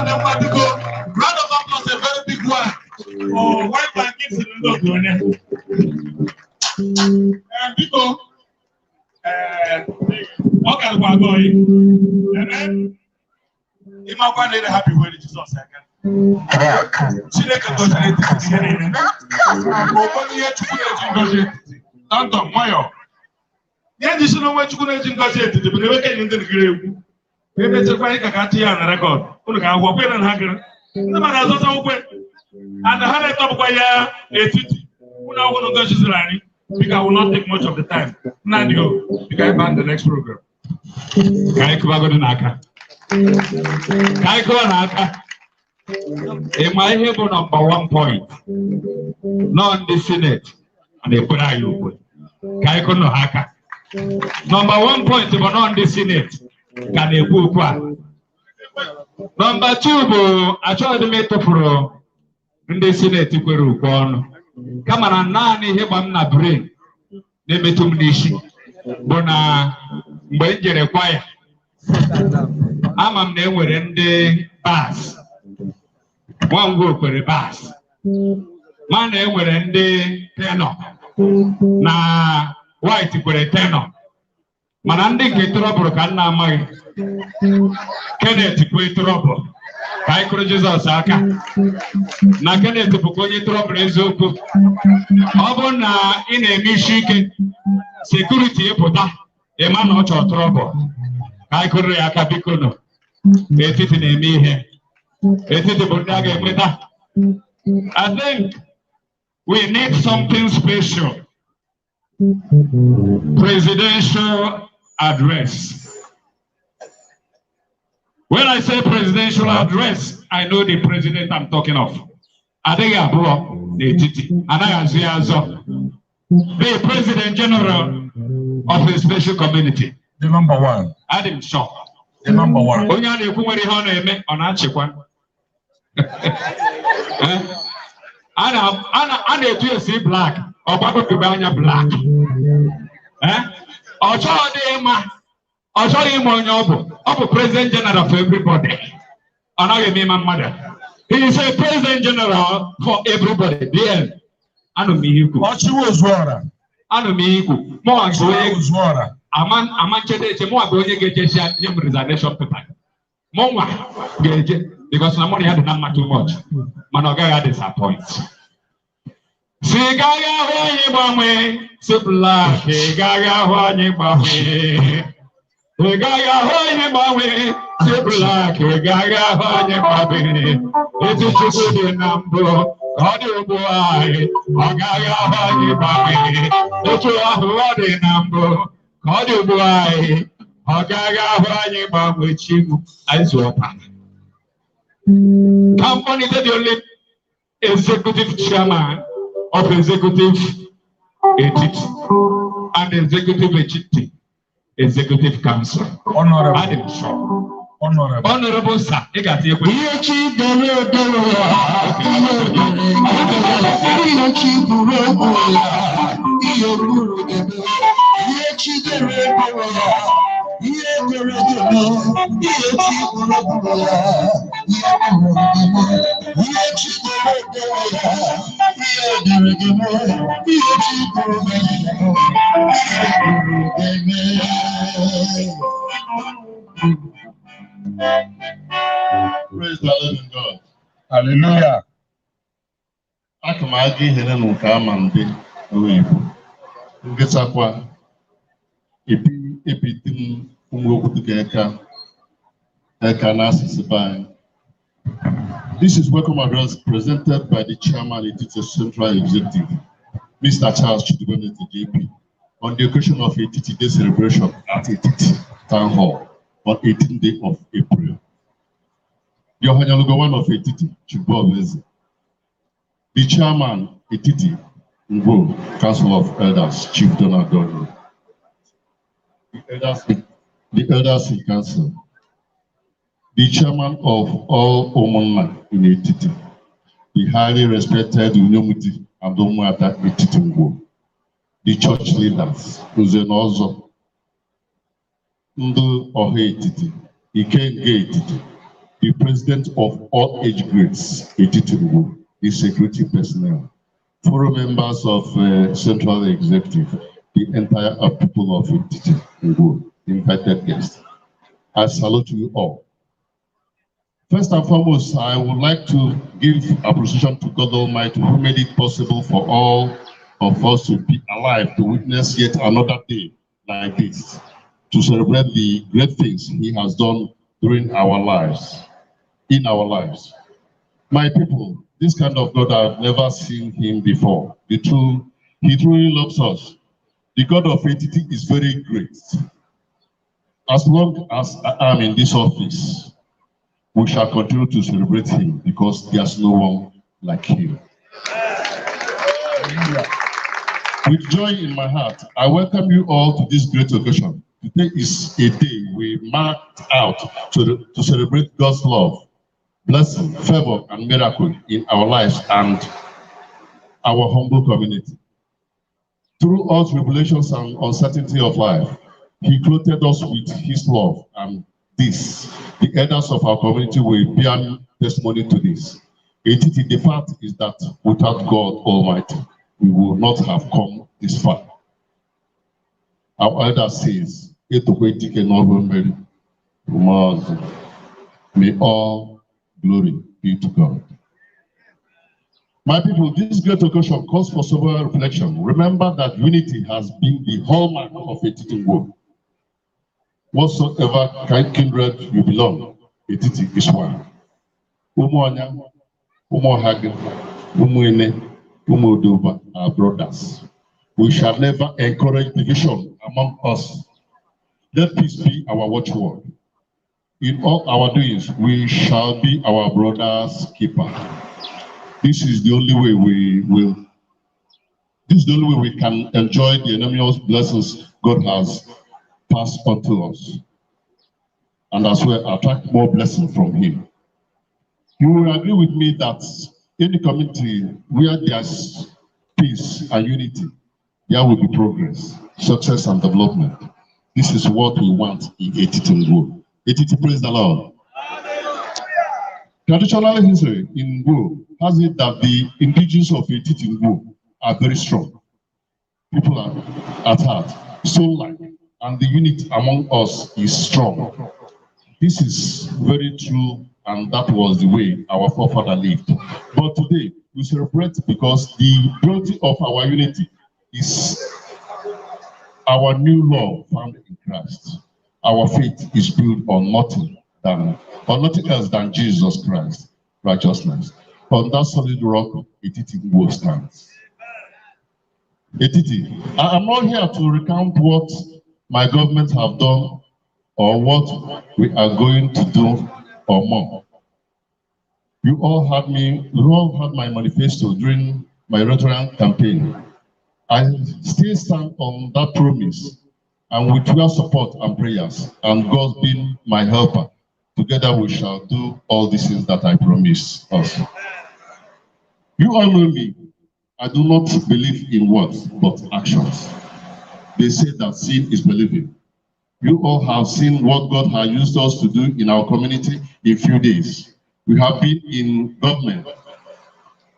Round of applause, a very big one. Oh, white man gives it look on it. Biko, Ọ karịkwa agụ oyi. Amen. Ịmakwa na ịdị happy were Jizọs aka. Chineke gọziri etiti ihe niile. Ụfọdụ ihe Chukwu na-eji ngọzi etiti. Tọntọm nwayọọ. Ihe ji si n'onwe Chukwu na-eji ngọzi etiti bụ na ebe kenyi ndị gịrị egwu. Emechakwa anyị ka ka tinye ya na rekọd. Unu ga-agwọ kwe na ha gịrị. Ndị mmadụ azọta ukwe. And ha na-etọpụkwa ya etiti. Unu ahụhụ ngọzi ziri anyị. Because I will not take much of the time. Nnamdi o, you can ban the next program. Ka anyị kụbagodo n'aka. Ka anyị kụba n'aka. Ị ma ihe bụ nọmba 1 point? Nọ ndị sineti na-ekwere anyị ukwe. Ka anyị kụnụ ha aka. Nọmba 1 point bụ nọ ndị sineti ka na-ekwu okwu a. Nọmba 2 bụ achọghị m ịtụfuru ndị sineti kwere ukwe ọnụ. Kama na naanị ihe gba m na brain na-emetụ m n'isi bụ na mgbe m jere kwaya, ama m na e nwere ndị bas, Nwangwu kwere bas, ma na e nwere ndị tenọ na White kwere tenọ, mana ndị nke trọbụl ka m na-amaghị. Kenneth kwe trọbụl, ka anyị kụrụ Jizọs aka. Na Kenneth bụkwa onye trọbụl eziokwu. Ọ bụrụ na ị na-eme isi ike, sekuriti ịpụta, ịma na ọ chọrọ trọbụl. Ka anyị kụrụ ya aka biko nụ. Etiti na-eme ihe. Etiti bụ ndị a ga-enweta. I think we need something special. Presidential address. When I say presidential address, I know the president I'm talking of. Adịghị abụọ n'etiti, anaghị azụ ya azọ. The president general of a special community. The number one. Adị m sure. The number one. Onye a na-ekwu nwere ihe ọ na-eme, ọ na-achịkwa. A na-etu esi black, ọ gbagokebe anya black. Ọ chọghị dị ịma. Ọ chọghị ịma onye ọ bụ. Ọ bụ president general for everybody. Ọ naghị eme ịma mmadụ. He is a president general for everybody. The end. Anụ m ihe ikwu. Ọchịwa Ozuora. Anụ m ihe ikwu. Mụnwa bụ onye Ozuora. Ama nchedo eche, mụnwa bụ onye ga-ejechi ya nye m resignation paper. Mụnwa ga-eje because na mụ na ya dị na mma too much. Mana ọ gaghị disappoint. Si gaghị ahụ anyị gbanwee, si black, ị gaghị ahụ anyị gbanwee. Ị gaghị ahụ anyị gbanwee, si black, ị gaghị ahụ anyị gbanwee. Etu Chukwu dị na mbụ, ka ọ dị ugbu anyị, ọ gaghị ahụ anyị gbanwee. Etu ahụ ọ dị na mbụ, ka ọ dị ugbu anyị, ọ gaghị ahụ anyị gbanwee. Chigbu, anyị zụọ ọkpa. Company the only executive chairman of executive etiti and executive etiti. Executive Council. Honorable. Adam Shaw. Honorable. Honorable sir. Ị ga-ati ekwe. Ihe chi dere edere ya, ihe dere edere, ihe chi buru egwu ya, ihe buru debe, ihe chi dere edere ya, ihe dere debe, ihe chi buru egwu ya, ihe buru debe, ihe chi dere edere ya, ihe dere debe, ihe chi buru egwu ya, ihe buru debe. Praise the living God. Hallelujah. Aka m aga ihere na nke ama ndị oyibo. Nkịtakwa epiti m ụmụ okwu dịka eka eka n'asụsụ be anyị. This is welcome address presented by the chairman Etiti Central Executive, Mr. Charles Chidubem JP, on the occasion of Etiti Day celebration at Etiti Town Hall on 18th day of April. The Ohanyalugo one of Etiti, Chibuo Eze. The chairman, Etiti Ngwo, Council of Elders, Chief Donald Donald. The elders in council. The chairman of all Omunna in Etiti, the highly respected Unyomuti and Omuata Etiti Ngwo. The church leaders, Uzenozo, Ndu Ohe Etiti, Ikenge Etiti, the president of all age grades, Etiti Ngwo, the security personnel, forum members of Central Executive, the entire people of Etiti Ngwo, invited guests. I salute you all. First and foremost, I would like to give appreciation to God Almighty who made it possible for all of us to be alive to witness yet another day like this, to celebrate the great things He has done during our lives, in our lives. My people, this kind of God, I've never seen him before. He truly loves us. The God of Etiti is very great. As long as I am in this office, we shall continue to celebrate him because there's no one like him. With joy in my heart, I welcome you all to this great occasion. Today is a day we marked out to celebrate God's love, blessing, favor, and miracle in our lives and our humble community. Through all tribulations and uncertainty of life, He clothed us with His love, and this, the elders of our community will bear testimony to this. Etiti, the fact is that without God Almighty, we will not have come this far. Our elder says, may all glory be to God. My people, this great occasion calls for sober reflection. Remember that unity has been the hallmark of Etiti Ngwo. Whatsoever kindred you belong, Etiti is one. Umuonya, Umuohage, Umuene, Umuodoba are brothers. We shall never encourage division among us. Let peace be our watchword. In all our doings, we shall be our brother's keeper. This is the only way we will. This is the only way we can enjoy the enormous blessings God has passed on to us, and as well attract more blessings from Him. You will agree with me that in the community where there's peace and unity, there will be progress, success, and development. This is what we want in Etiti Ngwo. Etiti, praise the Lord. Traditional history in Ngwo has it that the indigenous of Etiti Ngwo are very strong. People are at heart, soul-like, and the unity among us is strong. This is very true, and that was the way our forefather lived. But today, we celebrate because the beauty of our unity is our new law found in Christ. Our faith is built on nothing else than Jesus Christ, righteousness. On that solid rock, Etiti Ngwo stands. Etiti, I am not here to recount what my government have done or what we are going to do or more. You all had my manifesto during my electoral campaign. I still stand on that promise, and with your support and prayers, and God being my helper, together we shall do all these things that I promised us. You all know me. I do not believe in words, but actions. They say that seeing is believing. You all have seen what God has used us to do in our community in few days. We have been in government.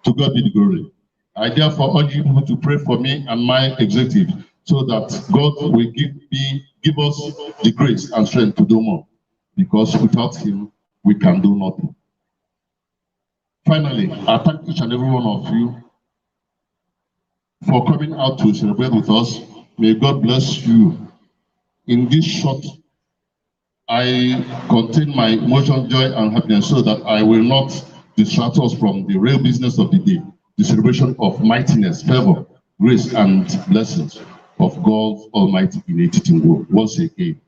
To God be the glory. I therefore urge you people to pray for me and my executive so that God will give us the grace and strength to do more, because without Him, we can do nothing. Finally, I thank each and every one of you for coming out to celebrate with us. May God bless you. In this short, I contain my emotion, joy, and happiness so that I will not distract us from the real business of the day, the celebration of mightiness, favor, grace, and blessings of God Almighty in Etiti Ngwo. Once again,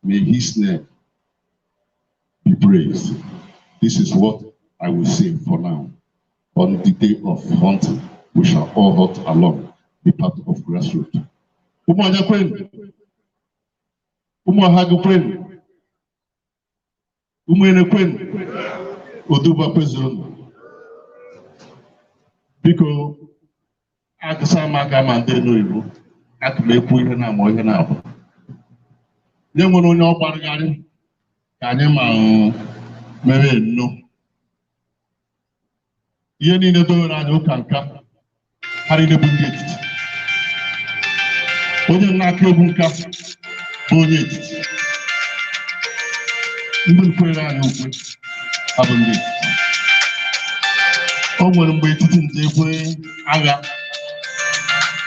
may His name be praised. This is what I will say for now. On the day of hunting, we shall all hunt along the path of grassroots. Umuonya kwenu, Umuohagu kwenu, Umuene kwenu, Oduba kwezonu. Biko, agụsa m aka ma ndị n'oyibo, aka m ekwu ihe na-ama ihe na-abụ. Nye nwere onye ọ gbarịgharị ka anyị ma mere nno. Ihe niile dowere anyị ụka nka, ha niile bụ ndị etiti. Onye na-akụ egwu nka bụ onye etiti. Ndị nkwere anyị ukwe abụ ndị etiti. O nwere mgbe etiti ndị ekwe agha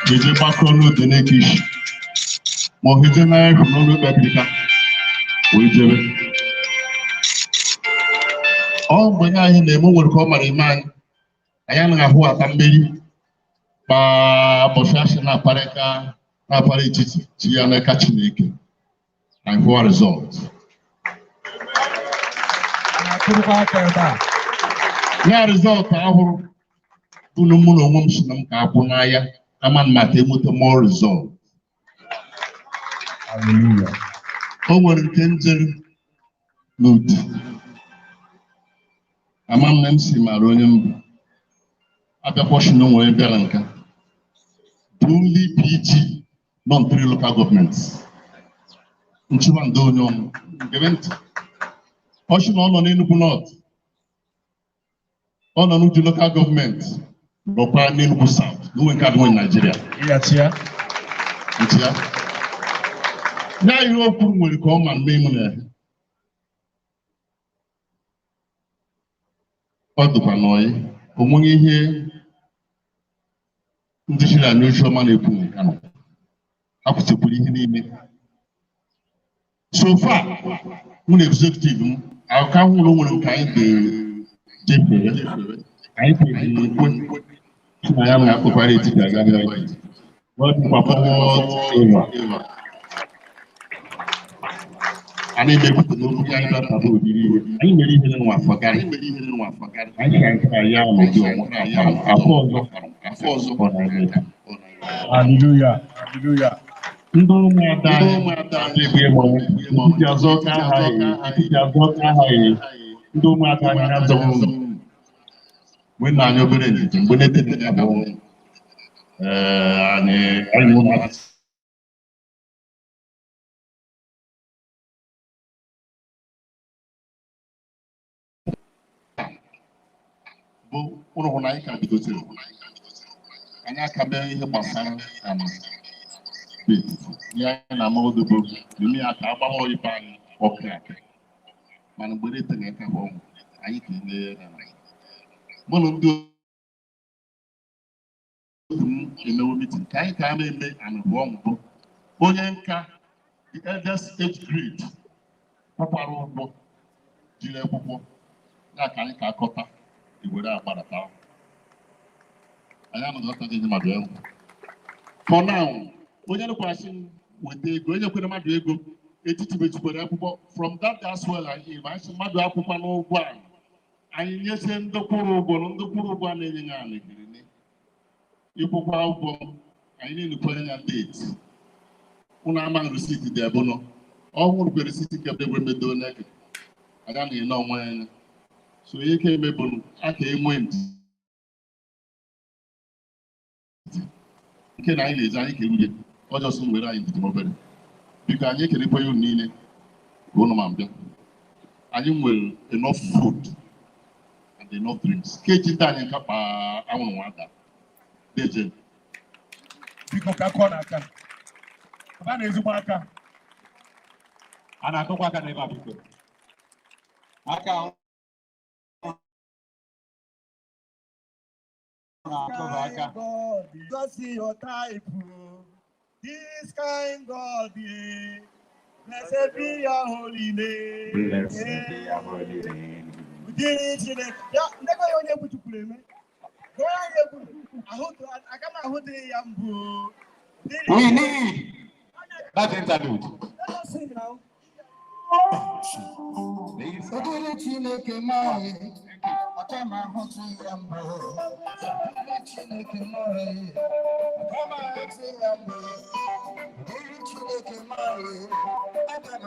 ga-eje gbakọọ n'oge na-eke isi ma ọ heje n'ahịa ịhụ n'ụlọ ikpe akịrịka wee jebe. Ọ mgbe nye anyị na-eme o nwere ka ọ mara eme anyị, anyị anaghị ahụ ata mmeri kpaa bọchị asị na-akparịka na-akparị etiti chi ya n'aka Chineke. Anyị hụwa result. Na-akụrụkwa aka ebe a. Ya result ahụrụ bụ na mụ na onwe m si na m ka akwụ n'ahịa ama m maka enweta more result. Hallelujah. O nwere nke njere n'udu. Ama m na m si mara onye m bụ. Abịakwa shi na o nwere bịara nka. The only PG nọ in three local governments. Nchụwa ndo onye ọmụ. Gebe ntị. Ọ sị na ọ nọ n'Enugu North. Ọ nọ n'Uju local government. Nọkwa n'Enugu South. N'onwe nke adịghị Nigeria. Ịghachi ya. Ntị ya. Ya ihe o kwuru nwere ka ọ ma mme mụ na ya. Ọ dịkwa n'ọyị. O nweghị ihe ndị chiri anyị ochi ọma na-ekwu nke nọ. Ha kwuchekwuru ihe niile. So far, mụ na executive m, aka hụrụ o nwere nke anyị ga-ejefere. Anyị kwere n'ukwe sị na ya na-akpụkwara etiti aga aga. Ọ dịkwa forward ever. Anyị na-ekwute n'okwu ya anyị bata odiri ihe. Anyị mere ihe n'ụwa afọ garị. Anyị ka nke a ya n'ụdị ọnwa afọ ọzọ afọ ọzọ ọ na-eme. Hallelujah. Hallelujah. Ndị ụmụada anyị na-egbu ịgbanwe etiti azọ ka aghaghị etiti azọ ka aghaghị ndị ụmụada anyị azọghị ụlọ. Mgbe nna anyị obere ndidi mgbe na-etete ya bụ anyị anyị ụmụada bụ ụlọ hụ na anyị ka bidotere anyị aka mee ihe gbasara ana steeti ihe anyị na-ama odobo n'ime ya ka agbawa oyibo anyị ọkụ aka mana mgbe na-eteghị aka bụ ọnwụ anyị ka eme ya na mụ na ndị otu m emewo mitin ka anyị ka a na-eme ana bụ ọnwụ bụ onye nka the eldest age grade kwụkwara ụgwọ jiri akwụkwọ ya ka anyị ka akọta iwere agbadata anyị anọghị ihe mmadụ egwu for now onye nkwasị m weta ego onye kwere mmadụ ego etiti mechikwere akwụkwọ from that as well anyị ma asị mmadụ akwụkwọ n'ụgwọ a anyị nyesie ndị kwụrụ ụgwọ na ndị kwụrụ ụgwọ a na-enye ya anị gịrị ịkwụkwa ụgwọ anyị na-enekwere ya deeti ụnụ amaghị risiti dị ebe nọ ọhụrụ kwe risiti nke bụ egwe medo n'eke aga na ene onwe ya anya so ihe ka emebụrụ a ka enwe ndidi nke na anyị na-eji anyị ka erughị ọjọọ sị were anyị ndidi obere biko anyị ekelekwa ya unu niile ka unu ma mbịa anyị nwere enough food and enough drinks ka eji ndị anyị nka kpaa anwụrụ nwada deje Biko ka kụọ n'aka. Kụba na ezigbo aka. A na-akụkwa aka n'ebe a biko. Aka ahụ na-akụba aka. God, just see your type. oh. This kind God, eh. Blessed be your holy name. Blessed be your holy name. Udiri Chineke. Ya, ndekwa ya onye egwu chukwuru eme. Gụọ ya onye egwu. Ahụ, aka m ahụdịghị ya mbụ. Udiri We need that interlude. Let us sing now. Udiri Chineke mee, aka m ahụtụ ya mbụ. Udiri Chineke mee, aka m ahụtụ ya mbụ. Udiri Chineke mee, aka m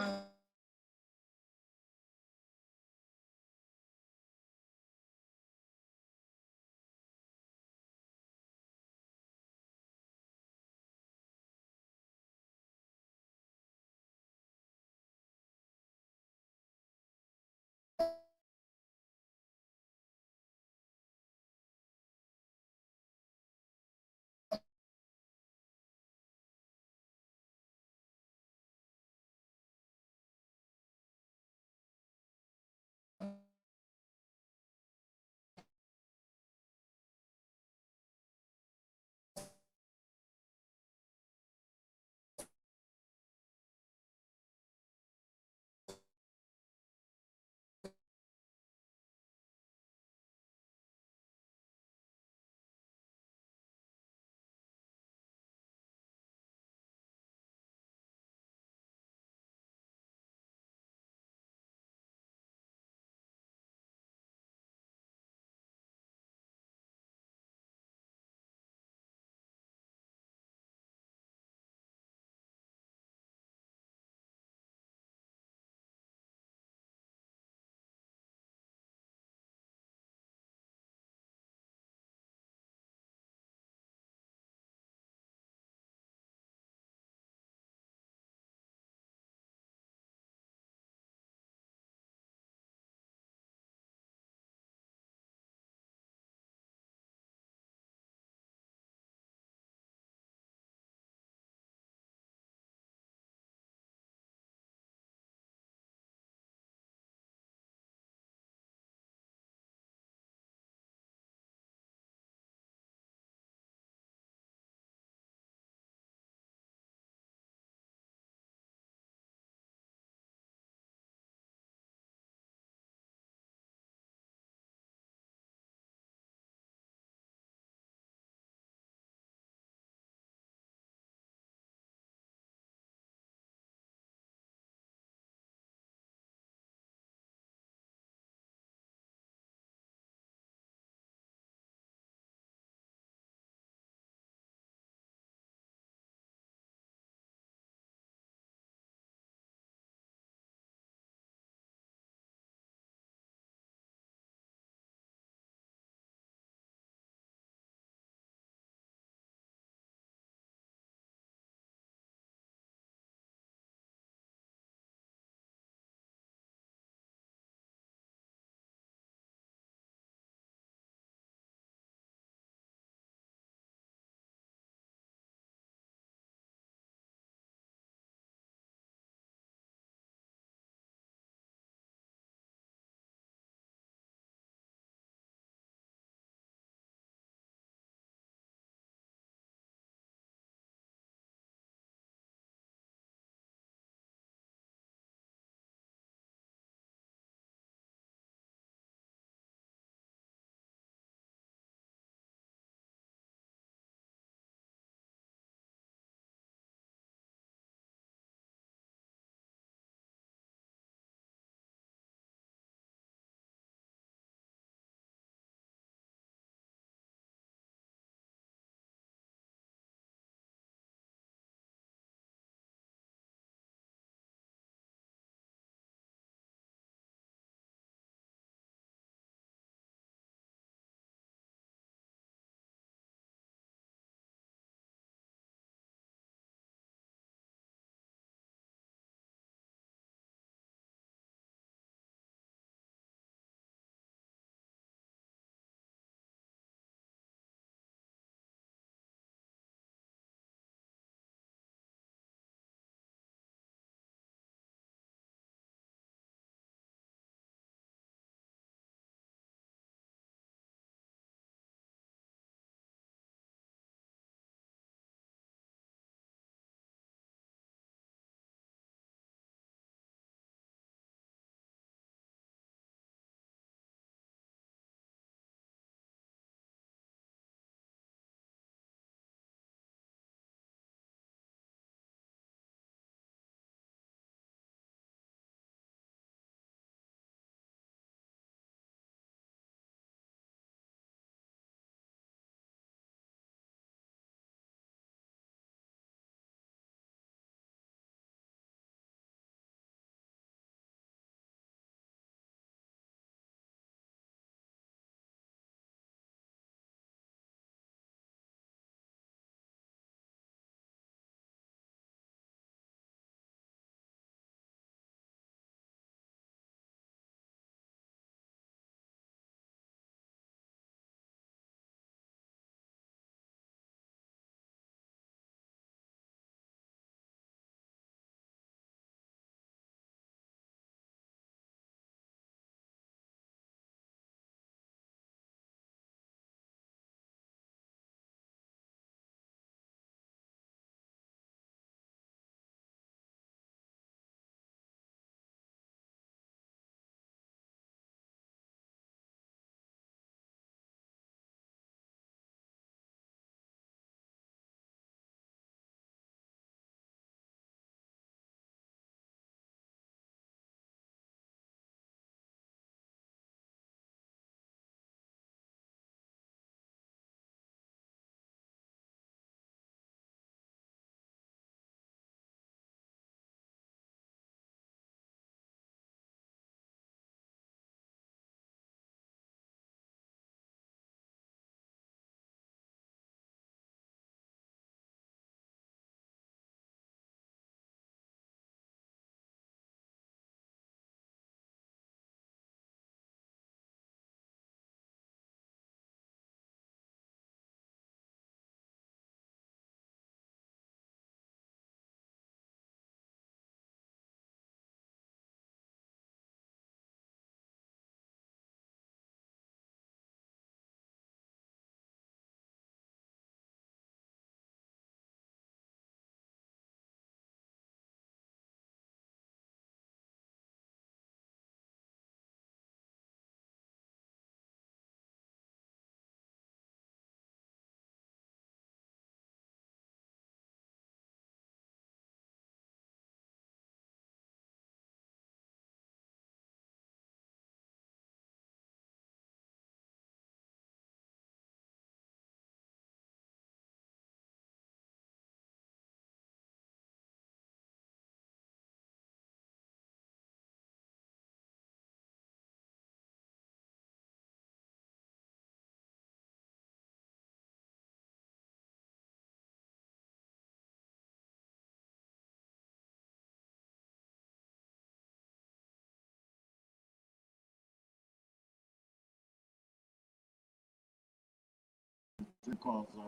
nke ọzọ.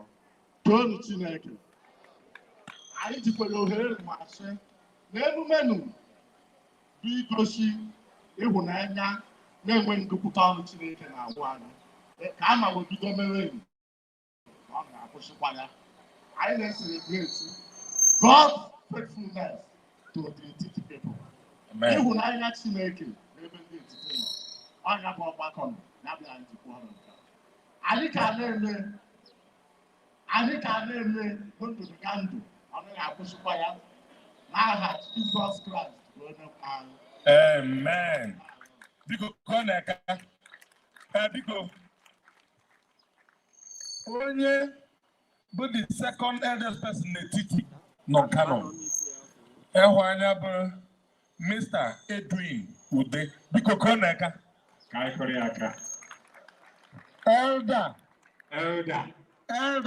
Toonu Chineke. Anyị jikwara ohere ma sị na emume nụ bụ igosi ịhụnanya na-enwe ndukwute ọrụ Chineke na-agwụ anyị ka a ma bido mewe enyi, ọ na-akwụsịkwa ya. Anyị na-celebrate God's faithfulness to the Etiti people. Ịhụnanya Chineke n'ebe ndị Etiti nọ, ọnya bụ ọgbakọ nọ ya bịa. Anyị jikwa ọrụ nke a. Anyị ka na-eme bụ ndụ ka ndụ, ọ naghị akwụsịkwa ya, n'aha Jizọs Kraịst bụ onye nwe anyị. Amen. Biko, kụọ n'aka. Ee, biko, onye bụ the second eldest person n'etiti nọ Kano ịhụ anya bụ Mr. Edwin Ude. Biko, kụọ n'aka. Ka anyị kụrụ ya aka. Elder. Elder. Elder.